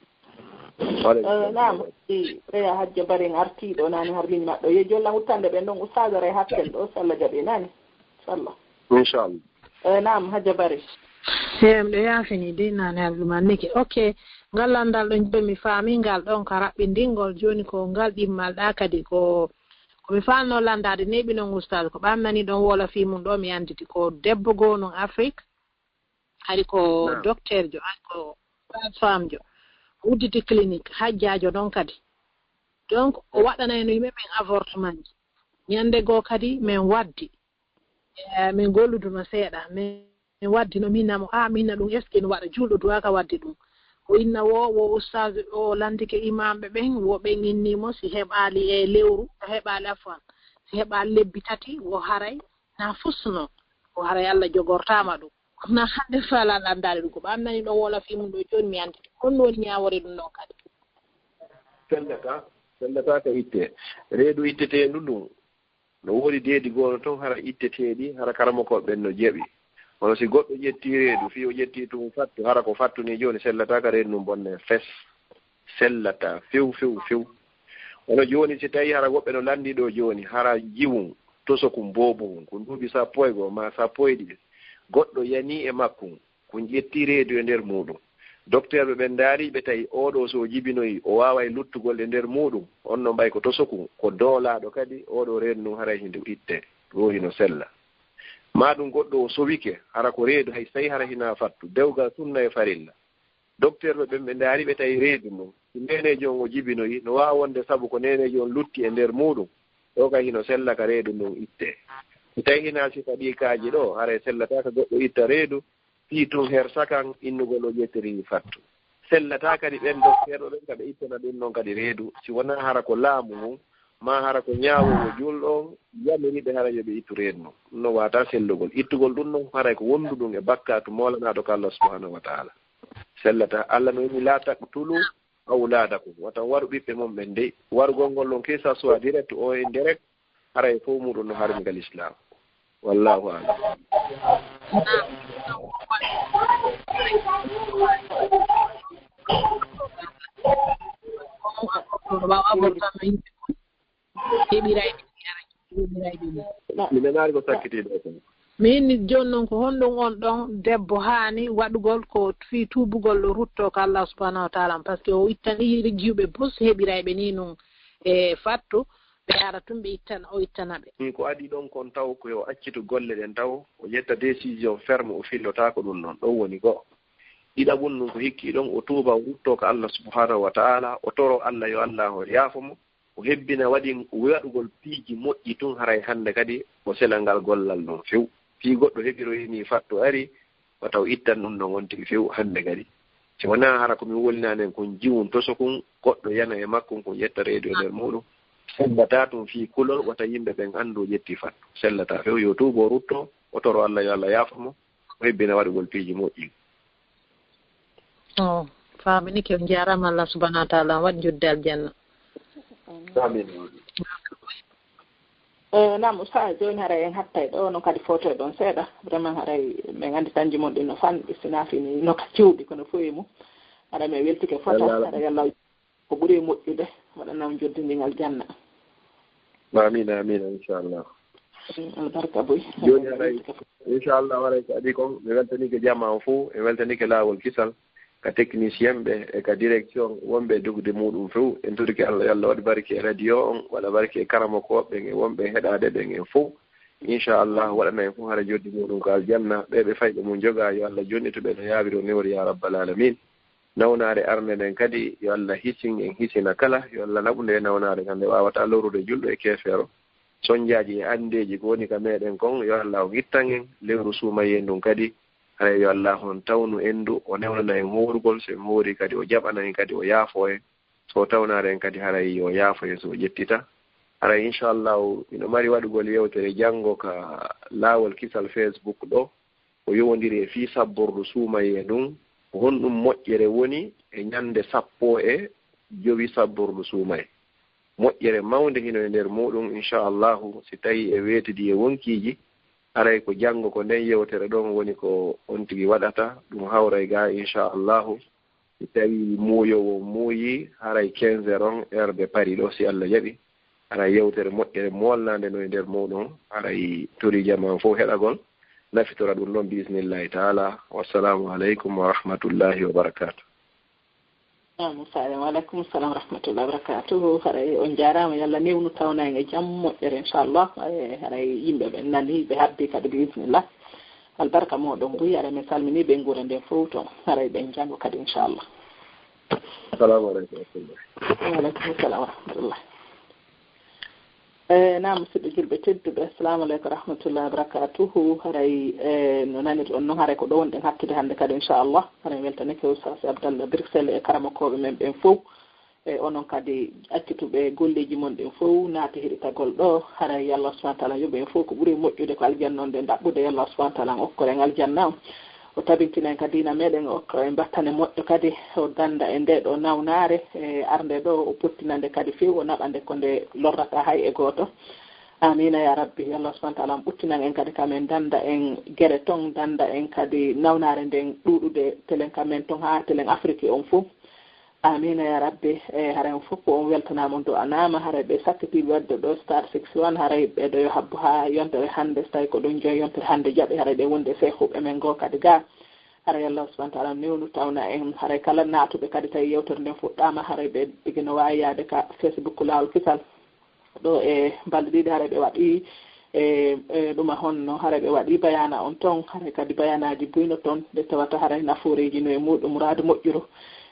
Waaleykum Eh, salam. Naam, si ɓeya hajja bari en artii ɗo naani har ligne maɓɓe. Yo jollan uttande ɓen ɗon ustaas aray hattel ɗo, so Allah jaɓi naani. Inchallah. Inchallah. Eh, Naam, hajja bari. Seyam ɗo yaafini de naani har ɗum annike. Ok, ngal lanndal ɗon jooni mi faami ngal ɗon ka raɓɓindingol jooni ko ngal ɗimmal ɗa kadi ko ko mi faalno lanndaade neeɓi non ustaas ko ɓamnani ɗon wola fii mum ɗo mi annditi ko debbo goo non Afrik. Hari ko docteur jo, hari ko sage-femme jo, udditi clinique, hajjaajo ɗon kadi. Donc o waɗanayno yimɓe ɓen avortement ji. Ñande goo kadi min waddi, eh, min golluduno seeɗa, min waddi no min namo, a minna ɗum est-ce que no waɗa julɗo duwaka waddi ɗum. O inna wo, wo ustaz o landike imamɓe ɓen, wo ɓen inni mo si heɓaali e lewru, o heɓaali afwan, si heɓaali lebbi tati, wo haray na fusno, wo haray Allah jogortama ɗum. Na hannde fala landaali ɗum ko ɓamnani ɗo wola fii mum ɗo jooni mi anndi honno woni ñaawore ɗum ɗon kadi. Sellata, sellata ka itte. Reedu itteteendu ndun. No woodi deedi goono ton hara itteteeɗi, hara karamokooɓe ɓen no jaɓi. Kono si goɗɗo ƴettii reedu, fii o ƴettii tun fattu, hara ko fattu nii jooni sellata ka reedu ndun bonnee fes. Sellata few, few, few. Kono jooni si tawii hara woɓɓe no lanndii ɗoo jooni, hara jiwun, tosokun, boobowun, ko duuɓi sappo e goo maa sappo e ɗiɗi, goɗɗo yanii e makkun, kun ƴettii reedu e nder muuɗum. Dokteerɓe ɓen ndaarii ɓe tawi oo ɗoo so o jibinoyii, o waaway luttugol e nder muuɗum, on no mbay ko tosokun, ko doolaaɗo kadi, oo ɗoo reedu ndun haray hindu ittee, ɗoo hino sella. Maa ɗum goɗɗo o sowike, hara ko reedu, hay si tawii hara hinaa fattu, dewgal sunna e farilla. Dokteerɓe ɓen ɓe ndaari ɓe tawi reedu ndun, si neeneejo on o jibinoyi, no waawa wonde sabu ko neeneejo on lutti e nder muuɗum, ɗoo kay hino sella ka reedu ndun ittee. Si tawii hinaa sifa ɗii kaaji ɗoo, haray sellataa ka goɗɗo itta reedu, fii tun her sakan innugol o ƴettirii fattu. Sellataa kadi ɓen dokteerɓe ɓen ka ɓe ittana ɗum non kadi reedu, si wonaa hara ko laamu ngun, maa hara ko ñaawoowo julɗo on yamiri ɓe hara yo ɓe ittu reedu ndun. Ɗum non waawataa sellugol. Ittugol ɗum non haray ko wonduɗum e bakkaatu moolanaaɗo ka Allah subhanahu wa ta'ala. Sellata. Allah no inni, "Laa taqtulu awlaadakum." Wata on waɗu ɓiɓɓe mon ɓen dey. Waɗugol ngol non, que ça soit direct ou indirect, haray fow muɗum no harmi ka l'islam. Wallahu a'lam. Heɓirayɓe, heɓirayɓe. Mi nanaali ko sakkitiiɗo o kon. Min jooni noon ko honɗum on ɗon debbo haani waɗugol ko fii tuubugol ɗo ruttoo ka Allah subhanahu wa ta'ala, parce que o ittani jiwɓe bus heɓirayɓe ni nun e fattu, ɓe ara tun ɓe ittana, o ittana ɓe. Ɗum ko adii ɗon kon taw ko yo accitu golle ɗen taw, o ƴetta décision ferme, o fillotaako ɗum noon. Ɗon woni go'o. Ɗiɗaɓun ɗum ko hikki ɗon o tuuba, o ruttoo ka Allah subhanahu wa ta'ala, o toroo Allah yo Allah o yaafo mo, o hebbina waɗin waɗugol piiji moƴƴi tun, haray hannde kadi o sela ngal gollal ɗon few. Fii goɗɗo heɓiroyii nii fattu ari, wata o ittan ɗum ɗon on tigi few hannde kadi. Si wonaa hara ko mi wolinanen kun jiwun toso kun, goɗɗo yana e makkun kun ƴetta reedu e nder muuɗum, sellataa tun fii kulol, wata yimɓe ɓen anndu o ƴettii fattu. Sellataa few, yo tuubo o rutto, o toro Allah yo Allah yaafo mo, o hebbina waɗugol piiji moƴƴi. O faaminike, on njaaraama, Allah subhanahu wa ta'ala on waɗ njoddi aljanna. Amin. Eh, nam sa jooni haray en hattay ɗo no kadi foto e ɗon seeɗa, vraiment haray min anndi tanji mon ɗin no fanɗi, sina fini no ka cewɗi kono fof e mum. Haray min weltike fota, haray Allah ko ɓuri e moƴƴude waɗana on joddindigal janna. Amin, amin, inchallah. Albarka boy. Jooni haray inchallah haray ko adii kon, mi weltanike jamaa on fof, mi weltanike laawol kisal, ka technicien ɓe e ka direction wonɓe e dogde muɗum fof. En torike Allah yo Allah waɗ barke e radio on, waɗa barke e karamokooɓe ɓen e wonɓe e heɗaade ɓen en fof. Inchallah waɗana en fof hara joddi muɗum ko aljanna. Ɓe ɓe fayɓe mum jogaa yo Allah jonnitu ɓe no yaawiri o newori ya rabbal alamin. Nawnaare arnde nden kadi yo Allah hisin en hisina kala, yo Allah naɓu nde nawnaare ngal nde waawataa lorrude julɗo e keefeero. Sonjaaji e anndeeji ko woni ka meeɗen kon yo Allah on ittan en. Lewru suumayee ndun kadi haray yo Allah on tawnu en ndu, o newnana en hoorugol, so en hoorii kadi o jaɓana en kadi o yaafoo en. So o tawnaali en kadi haray yo yaafo en so o ƴettita. Haray, inchallahu, miɗo mari waɗugol yewtere janngo ka laawol kisal Facebook ɗo, ko yowondiri e fii sabbordu suumayee ndun. Ko honɗum moƴƴere woni e ñannde sappo e jowi sabbordu suumayee? Moƴƴere mawnde hino e nder muuɗum, inchallahu, si tawii e weetidi e wonkiiji, haray ko janngo ko nden yewtere ɗon woni ko on tigi waɗata, ɗum hawray ga, inchallahu. Si tawii muuyoowo muuyi, haray quinze heures on, heure de Paris ɗo, si Allah jaɓi, haray yewtere moƴƴere molnaande no e nder muuɗum, haray torii jamaa fow heɗagol, nafitora ɗum ɗon, biisnillahi taala. Wassalaamu aleykum wa rahmatullahi wa barakaatu. Naam, Saare, wa aleykum salam wa rahmatullahi wa barakaatuhu. Haray on jaaraama, yo Allah newnu tawna en e jam moƴƴere, inchallah. Eh, haray yimɓe ɓen nani, ɓe habdi kadi, biisnillah. Albarka mooɗon buy, haray mi salmini ɓe nguure nden fow ton. Haray ɓen janngo kadi, inchallah. Assalamu aleykum wa rahmatullah. Wa aleykum salam wa rahmatullah. Eh, naam, musidɓe julɓe tedduɓe, assalamu aleykum wa rahmatullahi wa barakatuhu. Haray, eh, no nanirɗon non, haray ko ɗo wonɗen hattude hannde kadi, inchallah. Haray weltanike Oustaz Abdallah Bruxelles e karamokooɓe men ɓen fow. E onon kadi accituɓe golleeji mon ɗin fow, naati heɗitagol ɗo. Haray yo Allah subhanahu wa taala yoɓu en fow ko ɓuri moƴƴude, ko aljanna on nden ɗaɓɓude. Yo Allah subhanahu wa taala okkor en aljanna on. O tabintina en ka diina meɗen, o okka en battane moƴƴo kadi, o danda e nde ɗo nawnaare, e arnde ɗo, o pottina nde kadi few, o naɓa nde ko nde lorrata hay e gooto. Amiina ya Rabbi. Yo Allah subhanahu wa taala ɓuttinan en kadi, kamen danda en gere ton, danda en kadi nawnaare nden ɗuuɗude telen kamen ton haa telen Afrique on fow. Amiina ya Rabbi. E haray on fof ko on weltanaama, on du'anaama. Haray ɓe sakkitiiɓe waɗde ɗo Star six one, haray ɓe ɗo yo habbo haa yontere hannde, so tawi ko ɗum joy yontere hannde jaɓi, haray ɓe wondi e seehuɓe men goo kadi gaa. Haray Allah subhanahu wa taala newnu tawna en, haray kala naatuɓe kadi tawi yewtere nden fuɗɗaama, haray ɓe tigi no waawi yaade ka Facebook Laawol Kisal. Ɗo e balɗe ɗiɗi haray ɓe waɗi, e, e, ɗuma honno, haray ɓe waɗi bayana on ton, haray kadi bayanaaji buyno ton, ɗe tawata haray nafooreeji no e muuɗum muraadu moƴƴuru.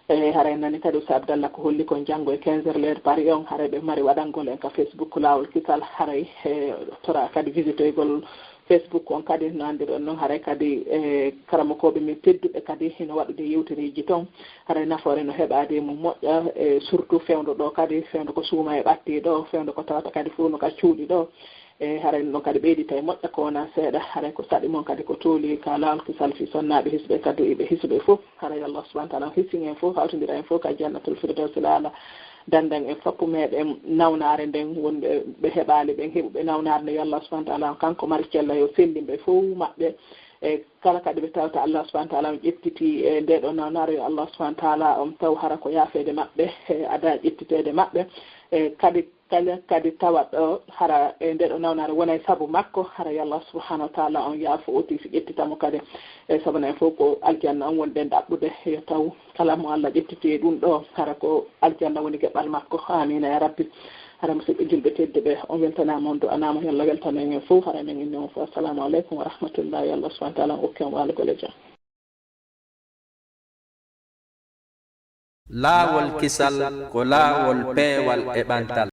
E, haray nani kadi Oustaz Abdallah ko holli kon janngo e quinze heures l'heure Paris on, haray ɓe mari waɗangol en ka Facebook Laawol Kisal, haray, e, tora kadi visitoygol Facebook on kadi, no anndirɗon non, haray kadi, e, karamokooɓe men tedduɓe kadi hino waɗude yewtereeji ton. Haray nafoore no heɓaade e mum moƴƴa, e, surtout fewndo ɗo kadi, fewndo ko suuma e ɓatti ɗo, fewndo ko tawata kadi fof no ka cuuɗi ɗo. E, haray ɗum ɗon kadi ɓeydita e moƴƴa ko wonaa seeɗa. Haray ko saɗi mon kadi ko tooli ka Laawol Kisal fii sonnaaɓe hisɓe ka du'iiɓe hisɓe fof. Haray Allah subhanahu wa taala on hissin en fof, hawtindira en fof ka Jannatul Firdawsil Aala. Dandan en foppu meɗen nawnaare nden, wonɓe ɓe heɓaali ɓen heɓuɓe nawnaare nden, yo Allah subhanahu wa taala kanko mari cella yo sellin ɓe fow maɓɓe. E kala kadi ɓe tawta Allah subhanahu wa taala on ƴettiti e nde ɗo nawnaare, yo Allah subhanahu wa taala on taw hara ko yaafeede maɓɓe, e ada ƴettiteede maɓɓe. E kadi kala kadi tawa ɗo hara e nde ɗo nawnaare wonay sabu makko, hara yo Allah subhanahu wa taala on yaafo o tigi ƴettita mo kadi. E sabu en fof ko aljanna on wonɗen ɗaɓɓude, yo taw kala mo Allah ƴettiti e ɗum ɗo, hara ko aljanna woni geɓal makko. Amiina ya Rabbi. Hara musidɓe julɓe tedduɓe, on weltanaama, on du'anaama, yo Allah weltano en fof, hara men inni on fof. Assalamu aleykum wa rahmatullah, yo Allah subhanahu wa taala on okki on waalugol e jam. Laawol Kisal ko laawol peewal e ɓantal.